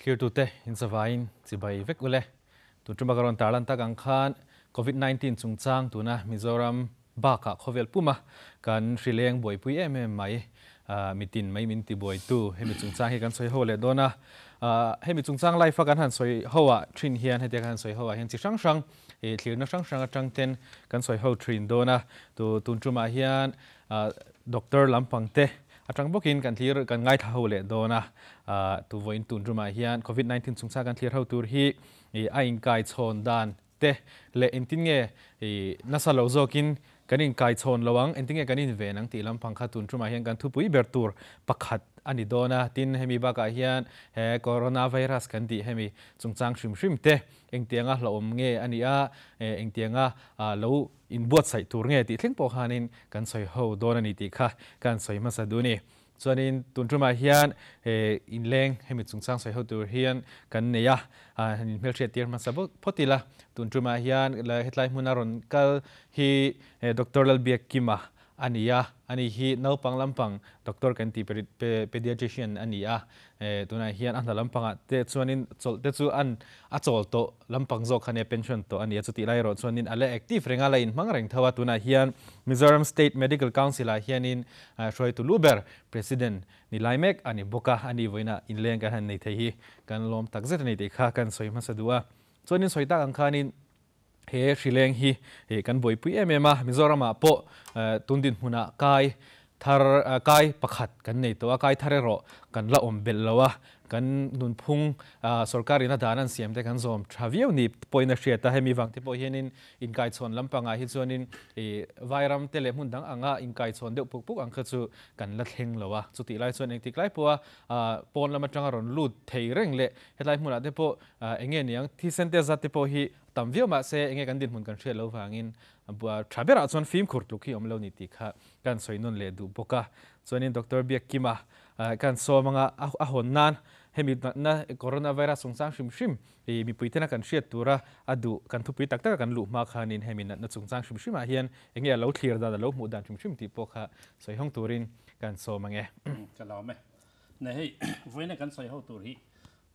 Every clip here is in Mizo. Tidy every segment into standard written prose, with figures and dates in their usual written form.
Thlirtute inzavain chibai vek ule. Tun tuma ka rawn tarlan tak ang khan Covid 19 chungchang tuna Mizoram bakah khawvel puma kan hrileng buaipui em em mai mitin mai min ti buaitu hemi chungchang hi kan sawi ho leh dawn a. Hemi chungchang live a kan han sawi ho ah thin hian hetia kan han sawi ho ah hian chi hrang hrang thlirna hrang hrang atang ten kan sawi ho thin dawn a. Tun tumah hian Doctor lampang te atang bawkin kan thlir kan ngaithla ho leh dawn a, tu vawiin tun tumah hian Covid 19 chungchang kan thlir ho tur hi a inkai chhawn dan te leh engtin nge nasa lo zawkin kan inkai chhawn lo ang, engtin nge kan inven ang tih lampang kha tun tumah hian kan thupui ber tur pakhat a ni dawn a. Tin, hemi bakah hian he Coronavirus kan tih hemi chungchang hrim hrim te engtianga hlauhawm nge a nih a, engtianga lo inbuatsaih tur nge tih thleng pawh khanin kan sawi ho dawn a ni tih kha kan sawi hmasa duh a ni. Chuanin tun tumah hian inleng hemi chungchang sawi ho tur hian kan nei a, han inhmelhriat tir hmasa phawt ila. Tun tumah hian hetlai hmuna rawn kal hi Doctor Lalbiakkima a ni a, ani hi naupang lampang doctor kan tih pediatrician a ni a, tunah hian a hna lampangah te chuanin chawlh te chu an a chawl tawh lampang zawk kha nia pension tawh a ni a, chutih lai erawh chuanin a la active reng a, la inhmang reng tho a, tunah hian Mizoram State Medical Council ah hianin hruaitu lu ber President ni lai mek a ni bawk a, ani vawiinah inleng kan han nei thei hi kan lawm takzet a ni tih kha kan sawi hmasa duh a, chuanin sawi tak ang khanin He hrileng hi kan buaipui em em a, Mizoramah pawh tun dinhmunah kai thar kai pakhat kan nei tawh a, kai thar erawh kan la awm belh lo a, kan nunphung sorkarin a dan an siam te kan zawm tha viau ni pawhin a hriat a, hemi vang te pawh hianin inkaichhawn lampangah hi chuanin vairam te leh hmun dang anga inkaichhawn deuh puk puk ang kha chu kan la thleng lo a, chutih lai chuan engtik lai pawha pawn lam atanga rawn lut thei reng leh hetlai hmunah te pawh eng nge niang thisen te zat te pawh hi Tam viau mahse enge kan dinhmun kan hriat lo vangin tha berah chuan fimkhur tluk hi awm lo ni tih kha kan sawi nawn leh duh bawk a. Chuanin Doctor Biakkima kan sawm anga a hawn nan hemi natna coronavirus chungchang hrim hrim mipui tena kan hriat tura a duh kan thupui tak taka kan luh hma khanin hemi natna chungchang hrim hrimah hian enge a lo thlir dan a lo hmuh dan hrim hrim tih pawh kha sawi hawng turin kan sawm ang e. Ka lawm e. Ne hei vawiina kan sawi ho tur hi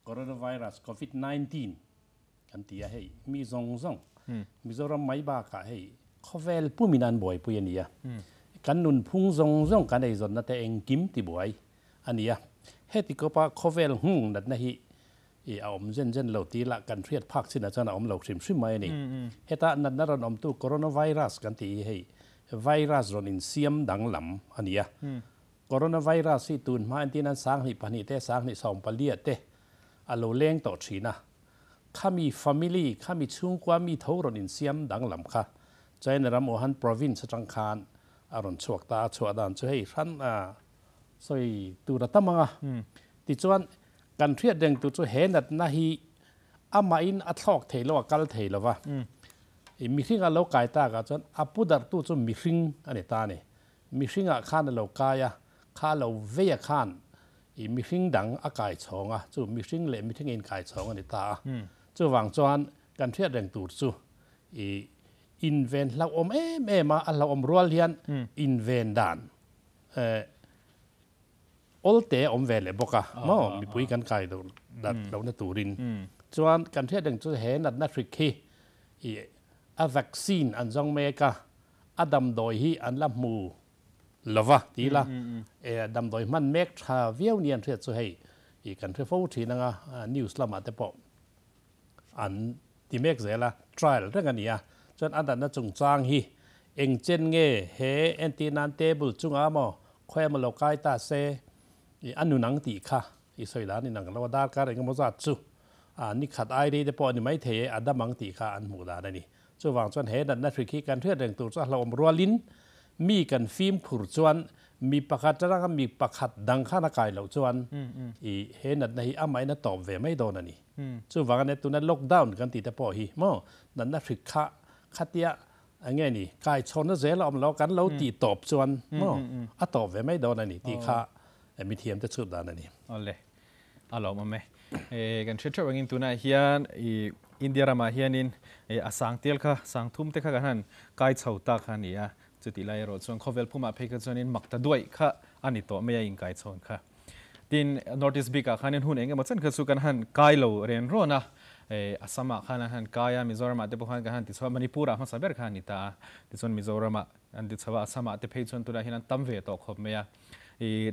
coronavirus covid 19 Kan ti a hei, mi zawng zawng Mizoram mai bakah hei khawvel pumin an buaipui a ni a, kan nunphung zawng zawng kan eizawnna te engkim tibuai a ni a, heti kawpa khawvel nghung natna hi i a awm zen zen lo tih lah kan hriat phak chinah chuan a awm lo hrim hrim mai a ni. Heta natna rawn awmtu coronavirus kan tih hi hei virus rawn insiam danglam a ni a, coronavirus hi tun hma entin an 2002 te 2014 te a lo leng tawh thin a, Khami family, khami chhungkua mi tho rawn insiam danglam kha China ram Wuhan province atang khan a rawn chhuak ta a, chhuah dan chu hei hran a sawi tur a tam ang a. Tichuan, kan hriat reng tur chu he natna hi amahin a thlawk thei lo, a kal thei lo va. I mihring a lo kai takah chuan a pu darhtu chu mihring a ni ta a ni. Mihringah khan a lo kai a, kha a lo vei a khan I mihring dang a kai chhawng a, chu mihring leh mihring in kai chhawng a ni ta a. Chuvang chuan kan hriat reng tur chu i inven hlauhawm em em a, a hlauhawm rual hian inven dan awlte a awm ve leh bawk a maw, mipui kan kai dat lohna turin. Chuan kan hriat reng chu he natna hrik hi i a vaccine an zawng mek a, a damdawi hi an la hmu lova ti ila e damdawi hman mek tha viau ni an hriat chu hei i kan hre fo thin anga news lamah te pawh an ti mek zel a trial reng a ni a chuan a natna chungchang hi eng chen nge he entir nan table chungah emaw khawi emaw lo kai ta se i a nun ang tih kha i sawi dan in ang lo a darkar eng emaw zat chu a ni khat ai rei te pawh a ni maithei e a dam ang tih kha an hmuh dan a ni. Chuvang chuan he natna hrik hi kan hriat reng tur chu a hlauhawm rualin mi kan fimkhur chuan mi pakhat atanga mi pakhat dang khan a kai loh chuan i he natna hi amahin a tawp ve mai dawn a ni. Chuvang ania tuna lockdown kan tih te pawh hi maw natna hrik kha khatia enge ni kai chhawnna zel a awm lo kan lo tih tawp chuan maw a tawp ve mai dawn a ni tih kha mithiam te chhut dan a ni. Awle. A lawmawm e. Kan hre theuh angin tunah hian i India ramah hianin a sang tel kha, sang thum te kha kan han kai chho ta kha a ni a. Chutih lai erawh chuan khawvel phumah phei kha chuanin mak ta duaih kha a ni tawh mai a inkai chhawn kha. Tin, North East bikah khanin hun eng emaw chen kha chu kan han kai lo ren rawn a, Assam-ah khan an han kai a, Mizoram-ah te pawh khan kan han ti chho a, Manipur-ah hmasa ber kha a ni ta a, tichuan Mizoram-ah an ti chho a, Assam-ah te phei chuan tunah hian an tam ve tawh khawp mai a.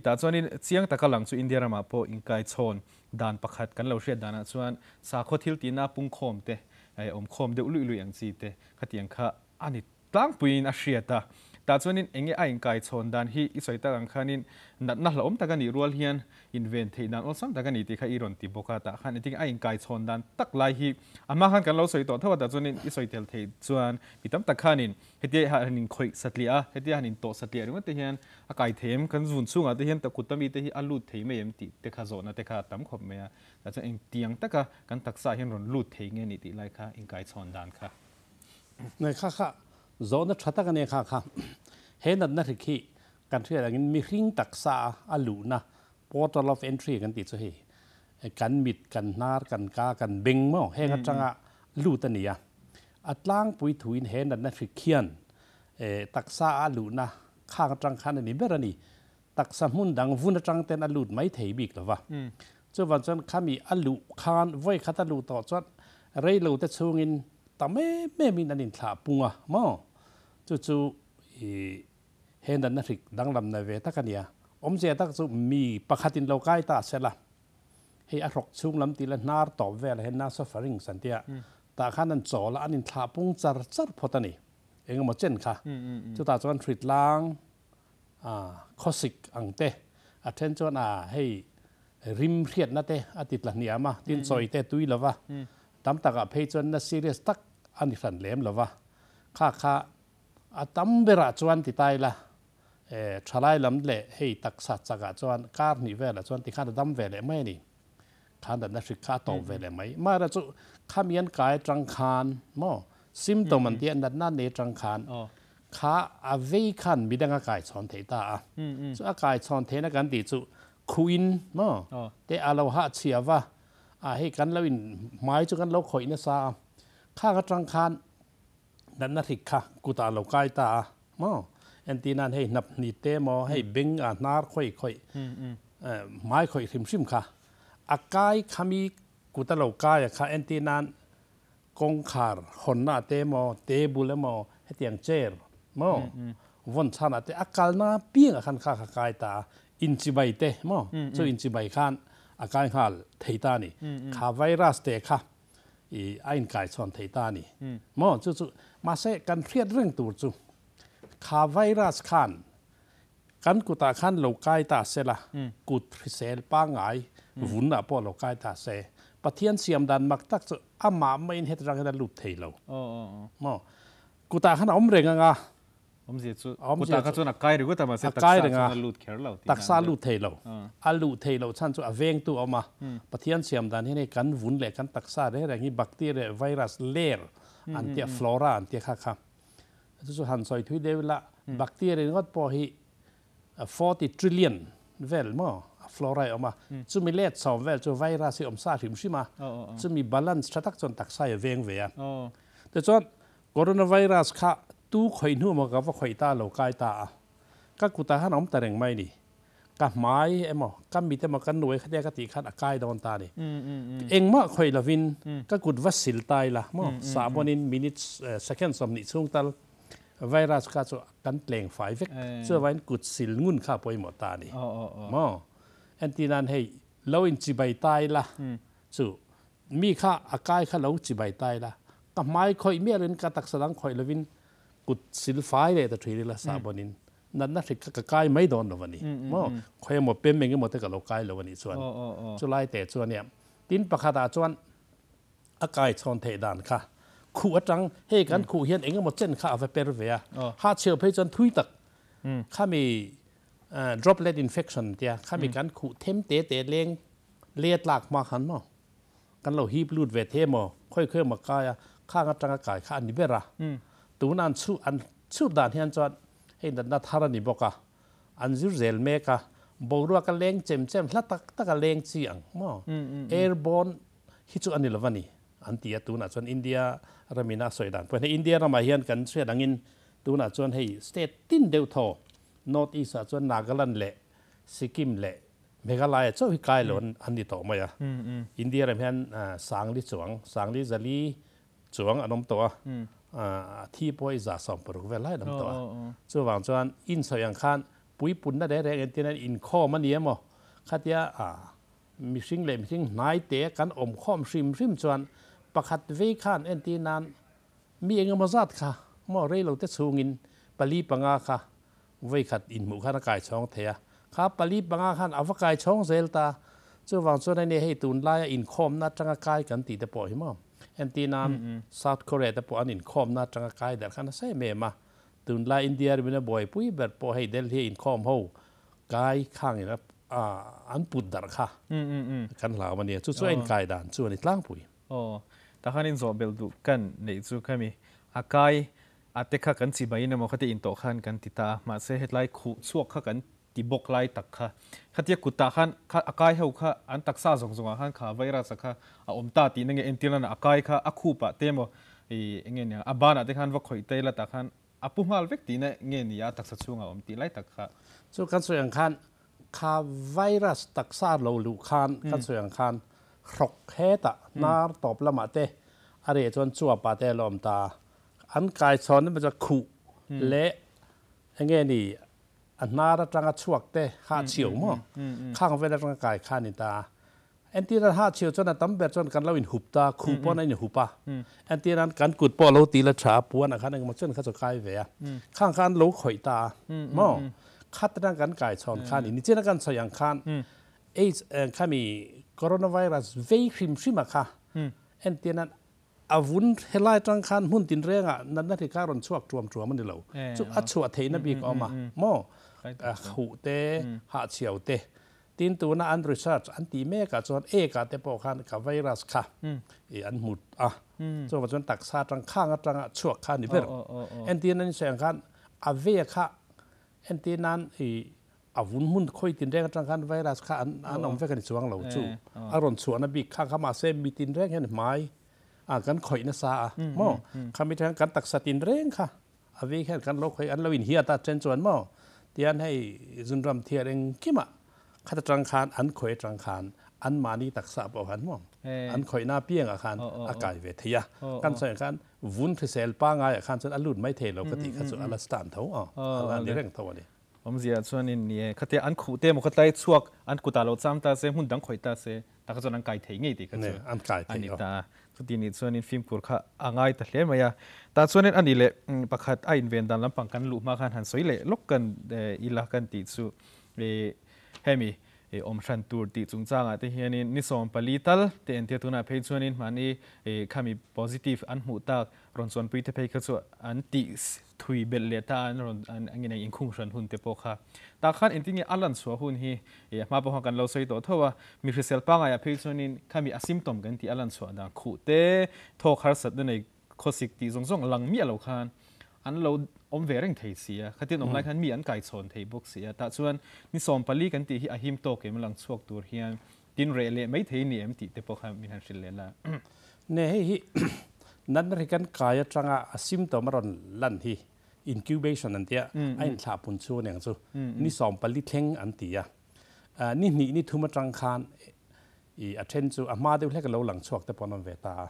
Tah chuanin chiang taka lang chu India ramah pawh inkaichhawn dan pakhat kan lo hriat danah chuan sakhaw thil tihna pungkhawm te, awmkhawm deuh luih luih ang chi te khatiang kha a ni Tlangpuiin a hriat a. Tah chuanin enge a inkaichhawn dan hi i sawi tak ang khanin natna hlauhawm tak a nih rual hian inven theih dan awlsam tak a ni tih kha i rawn ti bawk a. Tah khan engtin a inkaichhawn dan tak lai hi a hma khan kan lo sawi tawh tho a, tah chuanin i sawi tel theih chuan mi tam tak khanin hetia han inkhawih satliah a, hetia han intawh satliah ringawt te hian a kai thei em, kan zun chhungah te hian kut ami te hi a lut thei mai em tih te kha zawhna te kha a tam khawp mai a. Tah chuan engtiang taka kan taksa ah hian rawn lut thei nge ni tih lai kha inkaichhawn dan kha. Ngai kha kha zawhna tha tak a nia kha kha. He natna hrik hi kan hriat angin mihring taksa a a luhna portal of entry kan tih chu hei kan mit, kan hnar, kan ka, kan beng maw heng atanga lut a ni a. A tlangpui thuin he natna hrik hian taksa a luhna khang atang khan a ni ber a ni. Taksa hmun dang vun atang ten a lut mai thei bik lo va. Chuvang chuan khami a luh khan vawi khat a luh tawh chuan rei lo te chhungin tam em em in an inthlah pung a maw? Chu chu i he natna hrik danglam na ve tak a nia. Awmzia tak chu mi pakhat in lo kai ta se la, hei a hrawk chhung lam tih la hnar tawp vel ah hian nasopharynx an tia, tah khan an chawl a, an inthlah pung char char phawt a ni. Engemaw chen kha. Chutah chuan hritlang a khawsik ang te, a then chuan a hei rim hriatna te a ti tla hniam a, tin chawi te tui lo va, tam takah phei chuan na serious tak a ni hran lem lo va, kha kha a tam berah chuan ti ta ila thalai lam leh hei taksa chakah chuan kar hnih velah chuan tikhan a dam ve leh mai a ni, khan natna hrik kha a tawp ve leh mai. Amaherawhchu chu khami an kai atang khan maw symptom an tia natna nei atang khan kha a vei khan midang a kai chhawn thei ta a, chu a kai chhawn theihna kan tih chu khuin maw te a lo hah chhia va, a hei kan lo in hmai chu kan lo khawih nasa a, khang atang khan natna hrik kha kutah a lo kai ta a maw, entir nan hei hnap hni te maw hei beng a hnar khawih khawih hmai khawih hrim hrim kha a kai khami kut a lo kai a kha entir nan kawngkhar hawnna te maw table emaw hetiang chair maw vawn chhanah te a kalna piangah khan kha kha kai ta a, inchibai te maw chu inchibai khan a kai nghal thei ta a ni. Kha virus te kha i a inkai chhawn thei ta a ni maw chu chu mahse kan hriat reng tur chu kha virus khan kan kutah khan lo kai ta se la, kut hrisel pangngai vunah pawh lo kai ta se, Pathian siam dan mak tak chu amah maiin heti rang hian a lut thei lo. Maw? Kutah khan a awm reng ang a. Awmzia chu kutah kha chuan a kai ringawt a, mahse taksa chuan a lut kher lo. Taksa a lut thei lo. A luh thei loh chhan chu a vengtu a awm a. Pathian siam dan hian hei kan vun leh kan taksa reng reng hi bacteria, virus, ler an tia, flora an tia kha kha. Chu chu han sawi thui deuh ila, bacteria ringawt pawh hi 40 trillion vel maw a flora hi a awm a, chumi let sawm vel chu virus hi awm sa hrim hrim a, chumi balance tha tak chuan taksa hi a veng ve a. Tichuan coronavirus kha tu khawih hnu maw ka va khawih ta lo kai ta a, ka kutah khan a awm ta reng mai ni. Ka hmai emaw, ka mit emaw, ka nuai khatia ka tih khan a kai dawn ta a ni. Engmah khawih lovin ka kut va sil ta ila maw, sahbawnin minutes, second 20 chhung tal virus kha chu kan tleng fai vek. Chuvangin kut sil ngun kha a pawimawh ta a ni maw. Entir nan hei lo inchibai ta ila chu mi kha a kai kha lo chibai ta ila, ka hmai khawih miahlin ka taksa dang khawih lovin kut sil fai leh ta thin ila sahbawnin natna hrik kha ka kai mai dawn lo a ni maw? Khawi emaw pem eng emaw te ka lo kai lo a nih chuan chulai te chu a nia. Tin pakhat ah chuan a kai chhawn theih dan kha khuh atang hei kan khuh hian eng emaw chen kha a va per ve a, hahchhiau phei chuan thui tak khami droplet infection tia khami kan khuh them te te leng le tlak hma khan maw kan lo hip lut ve the maw khawi khawi emaw kai a khang atanga kai kha a ni ber a. Tuna an chhuh an chhut dan hian chuan hei natna thar a ni bawk a, an zir zel mek a, boruak a leng chem chem hla tak tak a leng chi ang maw? Airborne hi chu a ni lo va ni an ti a, tunah chuan India ramina a sawi dan pawhin hei India ramah hian kan hriat angin tunah chuan hei state tin deuh thaw North East ah chuan Nagaland leh Sikkim leh. Meghalaya chauh hi kai lo an ni tawh mai a. India ram hian sangli chuang, sangli zali chuang an awm tawh a, a thi pawh hi 160 vel lai an awm tawh a. Chuvang chuan insawi ang khan puipunna reng reng entir nan inkhawm a ni emaw khatia mihring leh mihring hnai te kan awm khawm hrim hrim chuan pakhat vei khan entir nan mi engemaw zat kha maw reilo te chhungin pali panga kha Vawikhat inhmuh khan a kai chhawng thei a, kha pali panga khan a va kai chhawng zel ta. Chuvang chuan hei hei tunlaia inkhawmna atanga kai kan tih te pawh hi maw? Entir nan South Korea te pawh an inkhawmna atanga kai der khan a sa em em a. Tunlai India rimina buaipui ber pawh hei Delhi a inkhawm ho kai khangin a an put darh kha kan hlau a nia. Chu chu a inkai dan chu a ni tlangpui. Aw, takhan inzawh belh duh kan neih chu khami a kai A te kha kan chi maiin emaw khati intawh khan kan ti ta a, mahse hetlai khuh chhuak kha kan ti bawk lai tak kha. Khatia kutah khan kha a kai ho kha an taksa zawng zawngah khan kha virus-a kha a awm ta tihna nge entir nana a kai kha a khupah te emaw ih eng nge nia a banah te khan va khawih te ila tah khan a pu nghal vek tihna nge ni a taksa chhungah a awm tih lai tak kha. Chu kan sawi ang khan kha virus taksa lo luh khan kan sawi ang khan hrawk hetah hnar tawp lamah te a reh chuan chuapah te a la awm ta. An kaichhawn emaw chu khuh leh enge ni a hnar atanga chhuak te ha chhiau maw khang vel atanga kai kha a ni ta. Entir an ha chhiau chuan a tam ber chuan kan lo inhup ta, khuh pawh an inhup a. Entir an kan kut pawh a lo ti la tha a, puan ah khan engemaw chuan kha chu kai ve a. Khang kha an lo khawih ta a maw khat atang kan kaichhawn kha a ni. Nichin a kan sawi ang khan AIDS khami coronavirus vei hrim hrim a kha entir an A vun helai tang khan hmun tinrengah natna hri kha rawn chhuak tuam tuam a ni lo. Chu a chhuah theihna bik a awm a maw? Huh te, hahchhiau te. Tin tuna an research an tih mekah chuan ekah te pawh khan ka virus kha i an hmu a. Chuvang chuan taksa atang khang atanga chhuak kha a ni ber. Entir nan insawi ang khan a veia kha entir nan i A vun hmun khawi tinreng atang khan virus kha an an awm vek a ni chuang lo chu. A rawn chhuahna bik kha kha mahse mi tinreng hian hmai a kan khawih nasa a maw? Khami tang kan taksa tinreng kha a vei hian kan lo khawih an lo inhiat a then chuan maw? Tian hei zunram thiar engkimah khat atang khan an khawih atang khan anmahni taksa pawh khan maw? An khawihna piangah khan a kai ve thei a. Kan sawi ang khan vun hrisel pangai ah khan chuan a lut mai thei lo ka tih kha chu a la stand tho a, a la ni reng tho a ni. Awmzia chuanin ni e, khatia an khuh te emaw khatlai chhuak an kutah lo cham ta se, hmun dang khawih ta se, tak kha chuan an kai thei ngei tih kha chu a ni ta a. Chuti nih chuanin fimkhur kha a ngai ta hle mai a. Tah chuanin a nih leh pakhat a inven dan lampang kan luh hma khan han sawi leh lawk kan ila kan tih chu hemi awm hran tur tih chungchangah te hianin ni 14 tal te entir tunah phei chuanin mahni khami positive an hmuh tak rawn chuanpui te phei kha chu an tih thui belh leh ta an rawn an angin eng inkhung hran hun te pawh kha tah khan engtin nge a lan chhuah hun hi ih a hma pawh khan kan lo sawi tawh tho a, mi hrisel pangai ah phei chuanin khami a symptom kan tih a lan chhuah dan khuh te thawk harsatna nei khawsik tih zawng zawng lang miah lo khan an lo awm ve reng thei si a, khatin awm lai khan mi an kaichhawn thei bawk si a, tah chuan ni 14 kan tih hi a him tawk em lang chhuak tur hian tin reh leh mai thei ni em tih te pawh kha min han hrilh leh la. Ne hei hi natna hi kan kai atanga a symptom a rawn lan hi incubation an tia a inthlah pun chu aniang chu ni 14 thleng an ti a, ni hnih ni thum atang khan i a then chu a hma deuh hlek a lo lang chhuak te pawh an awm ve ta a,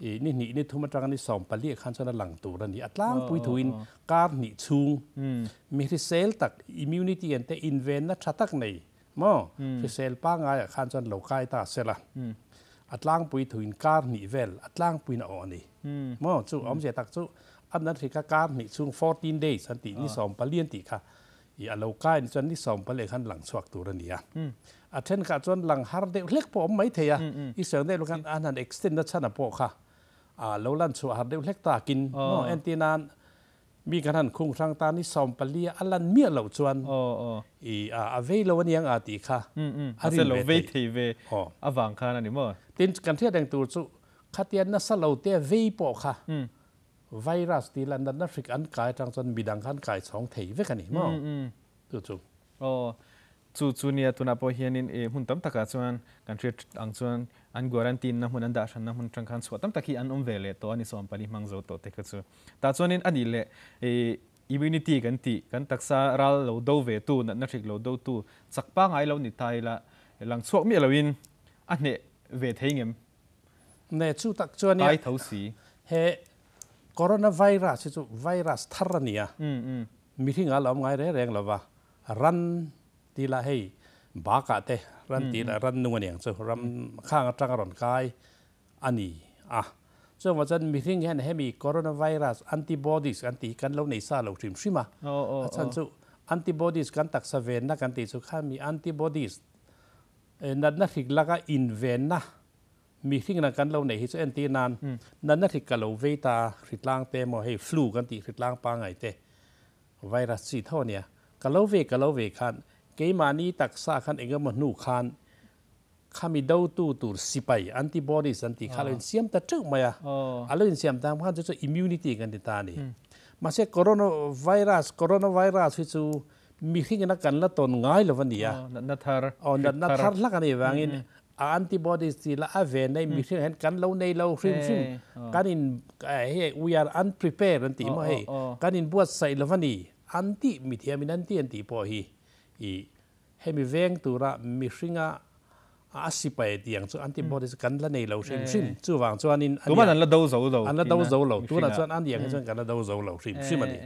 i ni hnih ni thum atanga ni 14 khan chuan a lang tur a ni. A tlangpui thuin kar hnih chhung mi hrisel tak immunity an te invenna tha tak nei maw hrisel pangaiah khan chuan lo kai ta sela a tlangpui thuin kar hnih vel a tlangpuiin a awh a ni maw chu awmzia tak chu a nan hri kha kar hnih chhung 14 days an tih ni 14 an tih kha i a lo kai ni chuan ni 14 khan lang chhuak tur a ni a a thenkhat chuan lang har deuh hlek pawh awm mai thei a i sawi deuh khan an han extend na chhan a pawh kha a lo lan chhuah har deuh hlek takin maw entir nan Mi kan han khung hrang ta ni 14 a lan miah loh chuan i a vei lo aniang a tih kha a rin ve thei ve avang khan a ni maw? Tin, kan hriat reng tur chu khatia nasa lo te vei pawh kha virus tih lah natna hrik an kai atang chuan midang khan kai chhawng thei vek a ni maw? Chu chu. Aw, chu chu nia tunah pawh hianin i hmun tam takah chuan kan hriat ang chuan an guarantine na hmun an dah hranna hmun atang khan chhuah tam tak hi an awm ve leh tawh a ni 14 hmang zo tawh te kha chu. Tah chuanin a nih leh i Immunity kan tih, kan taksa ral lo do ve tu, natna hrik lo do tu, chak pangai lo ni ta ila, lang chhuak miah loin a hneh ve thei ngem. Ne chu tak chuan Kai tho si. He coronavirus hi chu virus thar a ni a. Mi hringa lo awm ngai reng reng lova, ran ti la hei bakah te ran ti la ran nung aniang chu ram khang atang a rawn kai a ni a. Chuan chuan mihring hian hemi coronavirus antibodies kan tih hi kan lo nei sa lo hrim hrim a. A chhan chu antibodies kan taksa venna kan tih chu khami antibodies natna hrik laka invenna mihring ran kan lo nei hi chu entir nan natna hrik ka lo vei ta hritlang te emaw hei flu kan tih hritlang pangai te virus chi tho a nia. Ka lo vei ka lo vei khan keimahni taksa khan engemaw hnu khan Khami dotu tur sipai, antibodies, an tih kha a lo insiam ta teuh mai a. A lo insiam ta khan chu chu immunity kan ti ta a ni. Mahse coronavirus, coronavirus, hi chu mihringin a kan la tawn ngai lo a ni a. Natna thar, Aw, natna thar hlak a nih vangin a antibodies tih lah a ven a, mihring ah hian kan lo nei lo hrim hrim. Kan in, hei we are unprepared an tih maw hei, kan inbuatsaih lo a ni an tih, mithiamin an ti an tih pawh hi i Hemi veng tura mihringa a sipai tiang chu antibodies kan la nei lo hrim hrim. Chuvang chuanin a Tuman an la do zo lo An la do zo lo. Tunah chuan a niang hi chuan kan la do zo lo hrim hrim a ni.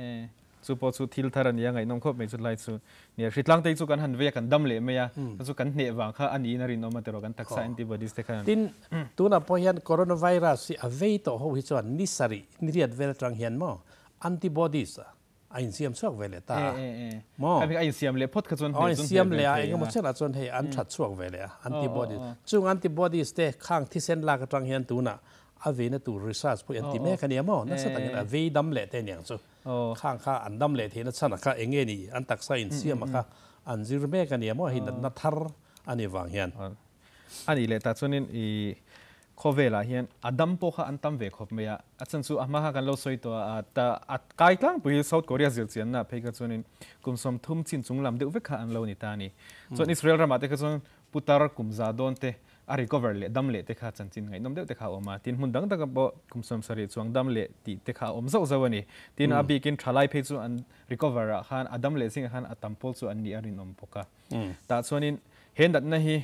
Chu pawh chu thil thar a nia ngaihnawm khawp mai chu lai chu. Nia, hritlang te chu kan han vei a, kan dam leh mai a, chu chu kan hneh vang kha a niin a rinawm a tiraw kan taksa antibodies te khan. Tin, tunah pawh hian coronavirus hi a vei tawh ho hi chuan ni sarih, ni riat vel atang hian maw antibodies a a insiam chhuak ve leh ta a maw? A insiam leh phawt kha chuan hneh chu hneh ve thei a. Engemaw chiah lah chuan hei an that chhuak ve leh a antibodies. Chung antibodies te khang thisen lak atang hian tunah a veina tur research pawh an ti mek a nia maw? Nasa takin a vei dam leh te aniang chu. Khang kha an dam leh theihna chhan a kha enge ni an taksa insiam a kha an zir mek a nia maw? Hei natna thar a nih vang hian. A nih leh tah chuanin i khawvelah hian a dam pawh kha an tam ve khawp mai a, a chhan chu a hma kha kan lo sawi tawh a, ta a kai tlangpui South Korea zirchianna phei kha chuanin kum 30 chin chung lam deuh vek kha an lo ni ta a ni. Chuan Israel ramah te kha chuan putar kum za dawn te a recover leh dam leh te kha chanchin ngaihnawm deuh te kha a awm a, tin hmun dang dangah pawh kum 70 chuang dam leh tih te kha a awm zauh zauh a ni. Tin a bikin thalai phei chu an recover ah khan a dam leh zingah khan a tam pawl chu an nih a rinawm bawk a. Tah chuanin he natna hi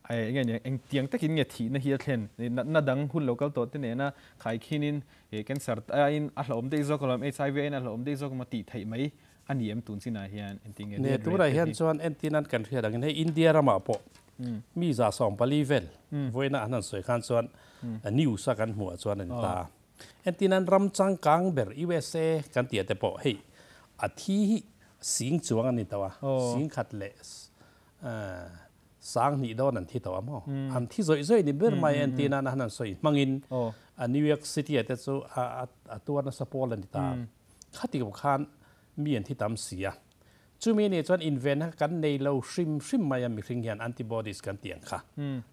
eng nge nia engtiang takin nge thihna hi a thlen natna dang hun lo kal tawh te nena khaikhinin cancer aiin a hlauhawm daih zawk alawm HIV aiin a hlauhawm daih zawk emaw tih theih mai a ni em tun chinah hian engtin nge Ne turah hian chuan entin an kan hriat angin hei India ramah pawh mi 140 vel vawiina an han sawi khan chuan news a kan hmuh ah chuan a ni ta a. Entin an ram changkang ber USA kan tih ah te pawh hei a thi hi sing chuang a ni tawh a, sing khat leh sang hnih dawn an thi tawh a maw? An thi zawih zawih ni ber mai entin an han sawi hmangin a New York City ah te chu a tuar nasa pawl a ni ta. Khati khan mi an thi tam si a. Chumi nih chuan invenna kha kan nei lo hrim hrim mai a mihring hian antibodies kan tih ang kha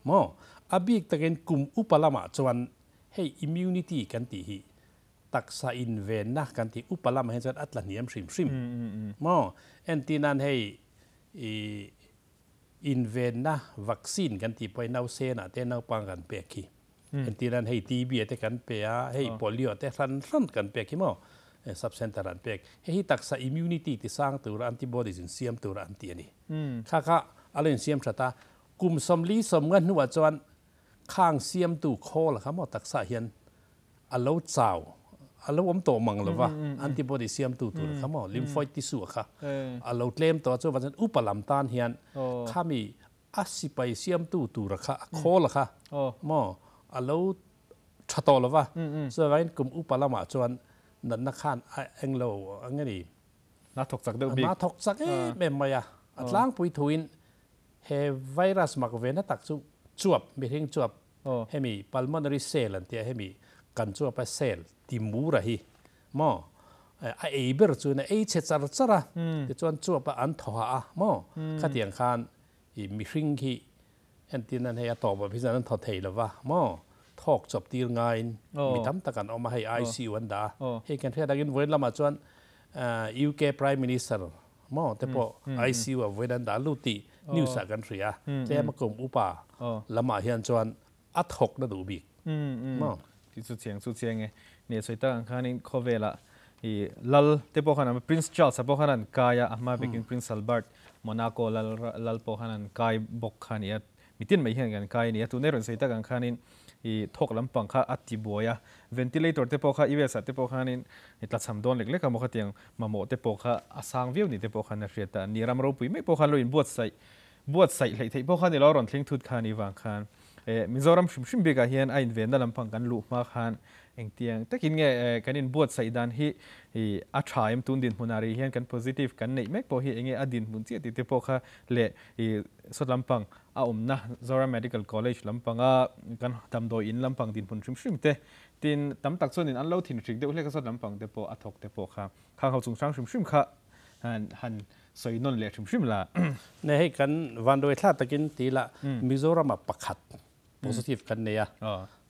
maw? A bik takin kum upa lamah chuan hei immunity kan tih hi taksa invenna kan tih upa lamah hian chuan a tla hniam hrim hrim maw? Entir nan hei i invenna vaccine kan tih pawh hi nausenah te naupang kan pek hi. Entir nan hei TB te kan pe a, hei polio te hran hran kan pek hi maw? Sub center an pek. Hei hi taksa immunity ti sang tura antibodies insiam tura an ti a ni. Kha kha a lo insiam that a, kum 40 sawmnga hnuah chuan khang siamtu khawl kha maw taksa hian a lo chau, a lo awm tawh mang lo va, antibody siamtu tur kha maw lymphoid tissue kha a lo tlem tawh a, chuvang chuan upa lam tan hian khami a sipai siamtu tura kha a khawl kha maw a lo tha tawh lo va, chuvangin kum upa lamah chuan natna khan a englo ang nge ni? Na thawk chak deuh bik. Na thawk chak em em mai a, a tlangpui thuin he virus mak ve na tak chu chuap, mihring chuap hemi pulmonary cell an tia hemi kan chuap a cell ti mur a hi maw a ei ber chuan a ei chhe char char a, tichuan chuap a an thaw hah a maw khatiang khan i mihring hi entin an hei a tawp ah phei chuan an thaw thei lova maw thawk chawp tir ngaiin mi tam tak an awm a hei ICU an dah a hei kan hriat angin vawiin lamah chuan UK Prime Minister maw te pawh ICU ah vawiin an dah lut tih news ah kan hria a tlem a kum upa lamah hian chuan a thawk na duh bik maw. Chu chiang chu chiang e. Nia sawi tak ang khanin khawvelah I lal te pawh khan Prince Charles a pawh khan an kai a, a hma bikin Prince Albert Monaco lal lal pawh khan an kai bawk kha a ni a, mitin mai hian kan kai a ni a, tuna i rawn sawi tak ang khanin i thawk lampang kha a ti buai a, ventilator te pawh kha US ah te pawh khanin i tlachham dawn lek lek a maw khatiang mamawh te pawh kha a sang viau ni te pawh khan a hriat a, ni ram ropui mai pawh khan lo inbuatsaih buatsaih hleih theih pawh kha ni lo a rawn thleng thut kha a nih vang khan Mizoram hrim hrim bikah hian a invenna lampang kan luh hma khan engtiang takin nge kan inbuatsaih dan hi a tha em tun dinhmunah rih hian kan positive kan neih mek pawh hi enge a dinhmun chiah tih te pawh kha leh sawt lampang a awmna Zoram Medical College lampanga kan damdawi in lampang dinhmun hrim hrim te tin tam tak chuanin an lo thinhrik deuh hlek a sawt lampang te pawh a thawk te pawh kha khang ho chungchang hrim hrim kha han sawi nawn leh hrim hrim la. Ne hei kan vanduai thla takin ti la Mizoram ah pakhat positive kan nei a,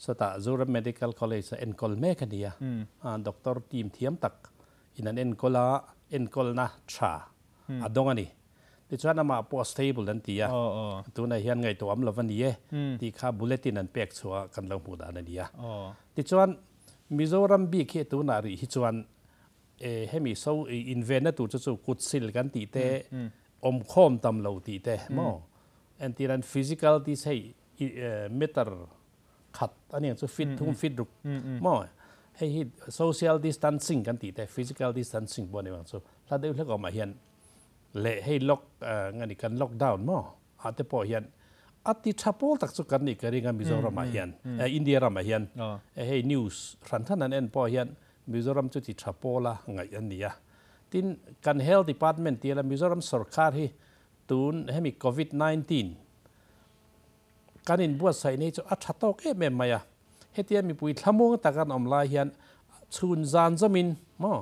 sawtah Zoram Medical College ah enkawl mek a ni a, doctor team thiam tak in an enkawl a, enkawlna tha a dawng a ni. Tichuan amah pawh a stable an ti a, tunah hian ngaihtuah awm lo a ni e tih kha bulletin an pek chhuah kan lo hmuh dan a ni a. Tichuan Mizoram bik hi tunah rih hi chuan hemi so invenna tur chu chu kut sil kan tih te, awmkhawm tam lo tih te maw? Entir an physical tih hei meter khat a nia chu feet thum feet ruk maw? Hei hi social distancing kan tih te, physical distancing pawh a ni vang chu hla deuh hlek awmah hian leh hei lock nge ni kan lockdown maw? Ah te pawh hian a ti tha pawl tak chu kan nih ka ring a Mizoram ah hian India ram ah hian hei news hran hran an en pawh hian Mizoram chu ti tha pawl a ngaih an ni a. Tin kan health department ti ila Mizoram sarkar hi tun hemi covid 19 kan inbuatsaih na hi chu a tha tawk em em mai a. Hetia mipui thlamuang tak an awm lai hian chhun zan zawmin maw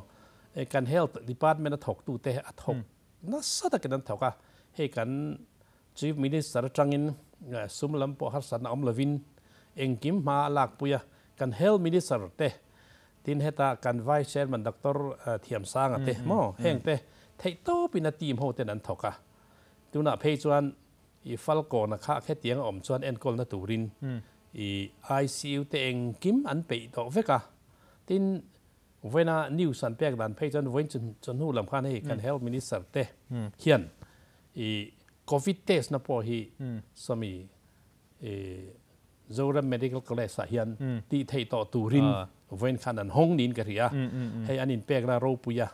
kan health department a thawk tute a thawk Nasa takin an thawk a, hei kan Chief Minister atangin sum lam pawh harsatna awm lovin engkim hma a lakpui a, kan Health Minister te, tin heta kan Vice Chairman Doctor Thiamsanga te maw heng te theihtawpin a team ho ten an thawk a. Tunah phei chuan i Falkawna kha khetiang a awm chuan enkawlna turin i ICU te engkim an peih tawh vek a, tin Vawiina news an pek dan phei chuan vawiin chawhnu lam khan hei kan Health Minister te hian i Covid test na pawh hi sawmi i Zoram Medical College ah hian tih theih tawh turin vawiin khan an hawng niin ka hria. Hei an inpekna ropui a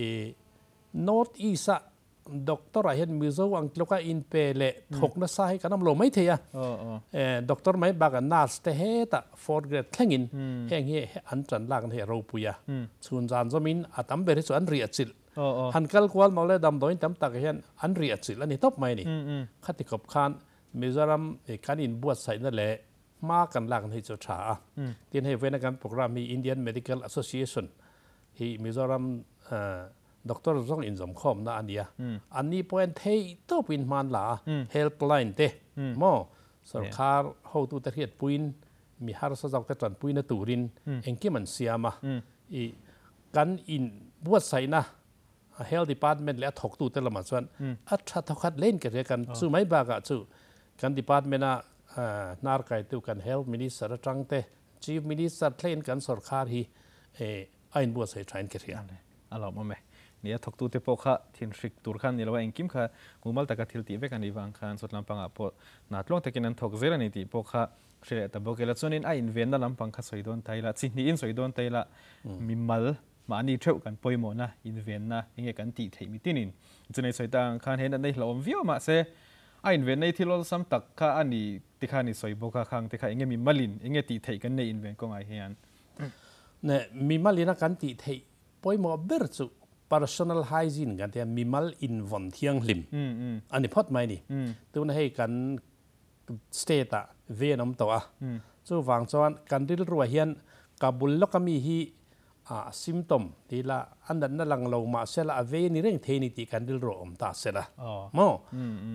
i North East ah Doctor ah hian Mizo ang tluka inpe leh thawk nasa hi kan awm lo mai thei a. Doctor mai bakah nurse te hetah fourth grade thlengin heng hi an tan lakna hi a ropui a. Chhun zan zawmin a tam ber hi chu an riah chilh. Han kal kual mawle damdawiin tam tak hian an riah chilh a ni tawp mai a ni. Khati khawp khan Mizoram kan inbuatsaihna leh hma kan lakna hi chu a tha a. Tin hei vawiina kan programme hi Indian Medical Association hi Mizoram Doctor zawng inzawmkhawmna a nia. Anni pawh hian theih tawpin hman la a, helpline te maw sorkar hotute hriatpuiin mi harsa zawkte tanpuina turin engkim an siam a. I kan inbuatsaihna Health Department leh a thawktute lamah chuan a tha thawkhat lein ka hria kan chu mai bakah chu kan department a hnar kaitu kan Health Minister atang te Chief Minister thlein kan sorkar hi a inbuatsaih thain ka hria. A lawmawm e. Ni a thawktute pawh kha thinhrik tur khan ni lo a, engkim kha mumal taka thil tih vek a nih vang khan sawt lampangah pawh hna tluang takin an thawk zel a ni tih pawh kha hre leh ta bawk ila. Chuanin a invenna lampang kha sawi dawn ta ila, chi hnihin sawi dawn ta ila, mimal mahni theuh kan pawimawhna, invenna enge kan tih theih mitinin. Chunei sawi ta ang khan he natna hi hlauhawm viau mahse a invenna hi thil awlsam tak kha a ni ti khan i sawi bawk a, khang te kha enge mimalin enge tih theih kan nei inven kawngah hian. Ne mimalina kan tih theih pawimawh ber chu personal hygiene kan tia mimal invawn thianghlim a ni phawt mai ni. Tuna hei kan state ah ve an awm tawh a, chuvang chuan kan rilruah hian ka bul lawka mi hi a symptom tih la a natna lang lo mah sela a vei a ni reng thei a ni tih kan rilruah awm ta sela maw?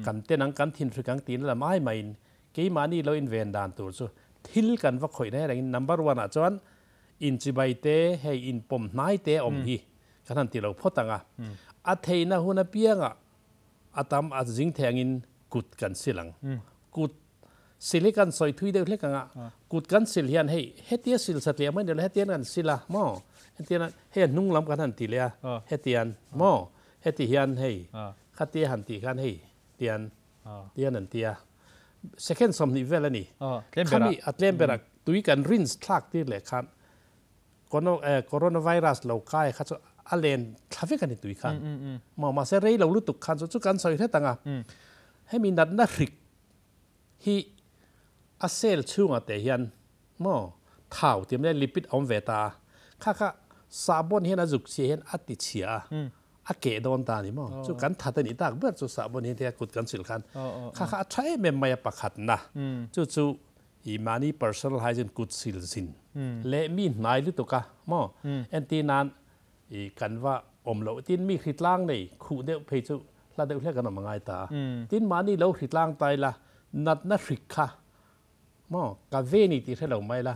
Kan ten ang kan thinhrik ang tihna lam ai maiin Keimahni lo inven dan tur chu thil kan va khawih reng rengin number one ah chuan inchibai te hei inpawm hnai te awm hi kan han ti lo phawt ang a. A theihna hun apiangah a tam a zing thei angin kut kan sil ang. Kut Sil hi kan sawi thui deuh hlek ang a, kut kan sil hian hei hetia sil satliah mai ni lo hetian kan sil a maw, hetian hei a hnung lam kan han ti leh a, hetian maw, heti hian hei khatia han tih khan hei tian tian an ti a, second 20 vel a ni, khami a tlem berah tui kan rinse thlak tir leh khan coronavirus lo kai kha chu a len thla vek a ni tui khan maw, mahse rei lo lutuk khan chu chu kan sawi hret ang a, hemi natna hrik Hi a cell chhungah te hian maw thau tih mai lipid a awm ve ta a, kha kha sahbawn hian a zuk chhia hian a ti chhia a, a keh dawn ta a ni maw? Chu kan that a nih tak ber chu sahbawn hian a kut kan sil khan kha kha a tha em em mai a pakhatna chu chu i mahni personal hygiene kut sil zin leh mi hnai lutuk a maw entir nan I kan va awm loh tin mi hritlang nei khuh deuh phei chu hla deuh hlek an awm a ngai ta. Tin mahni lo hritlang ta ila natna hrik kha maw ka ve ni tih hre lo mai ila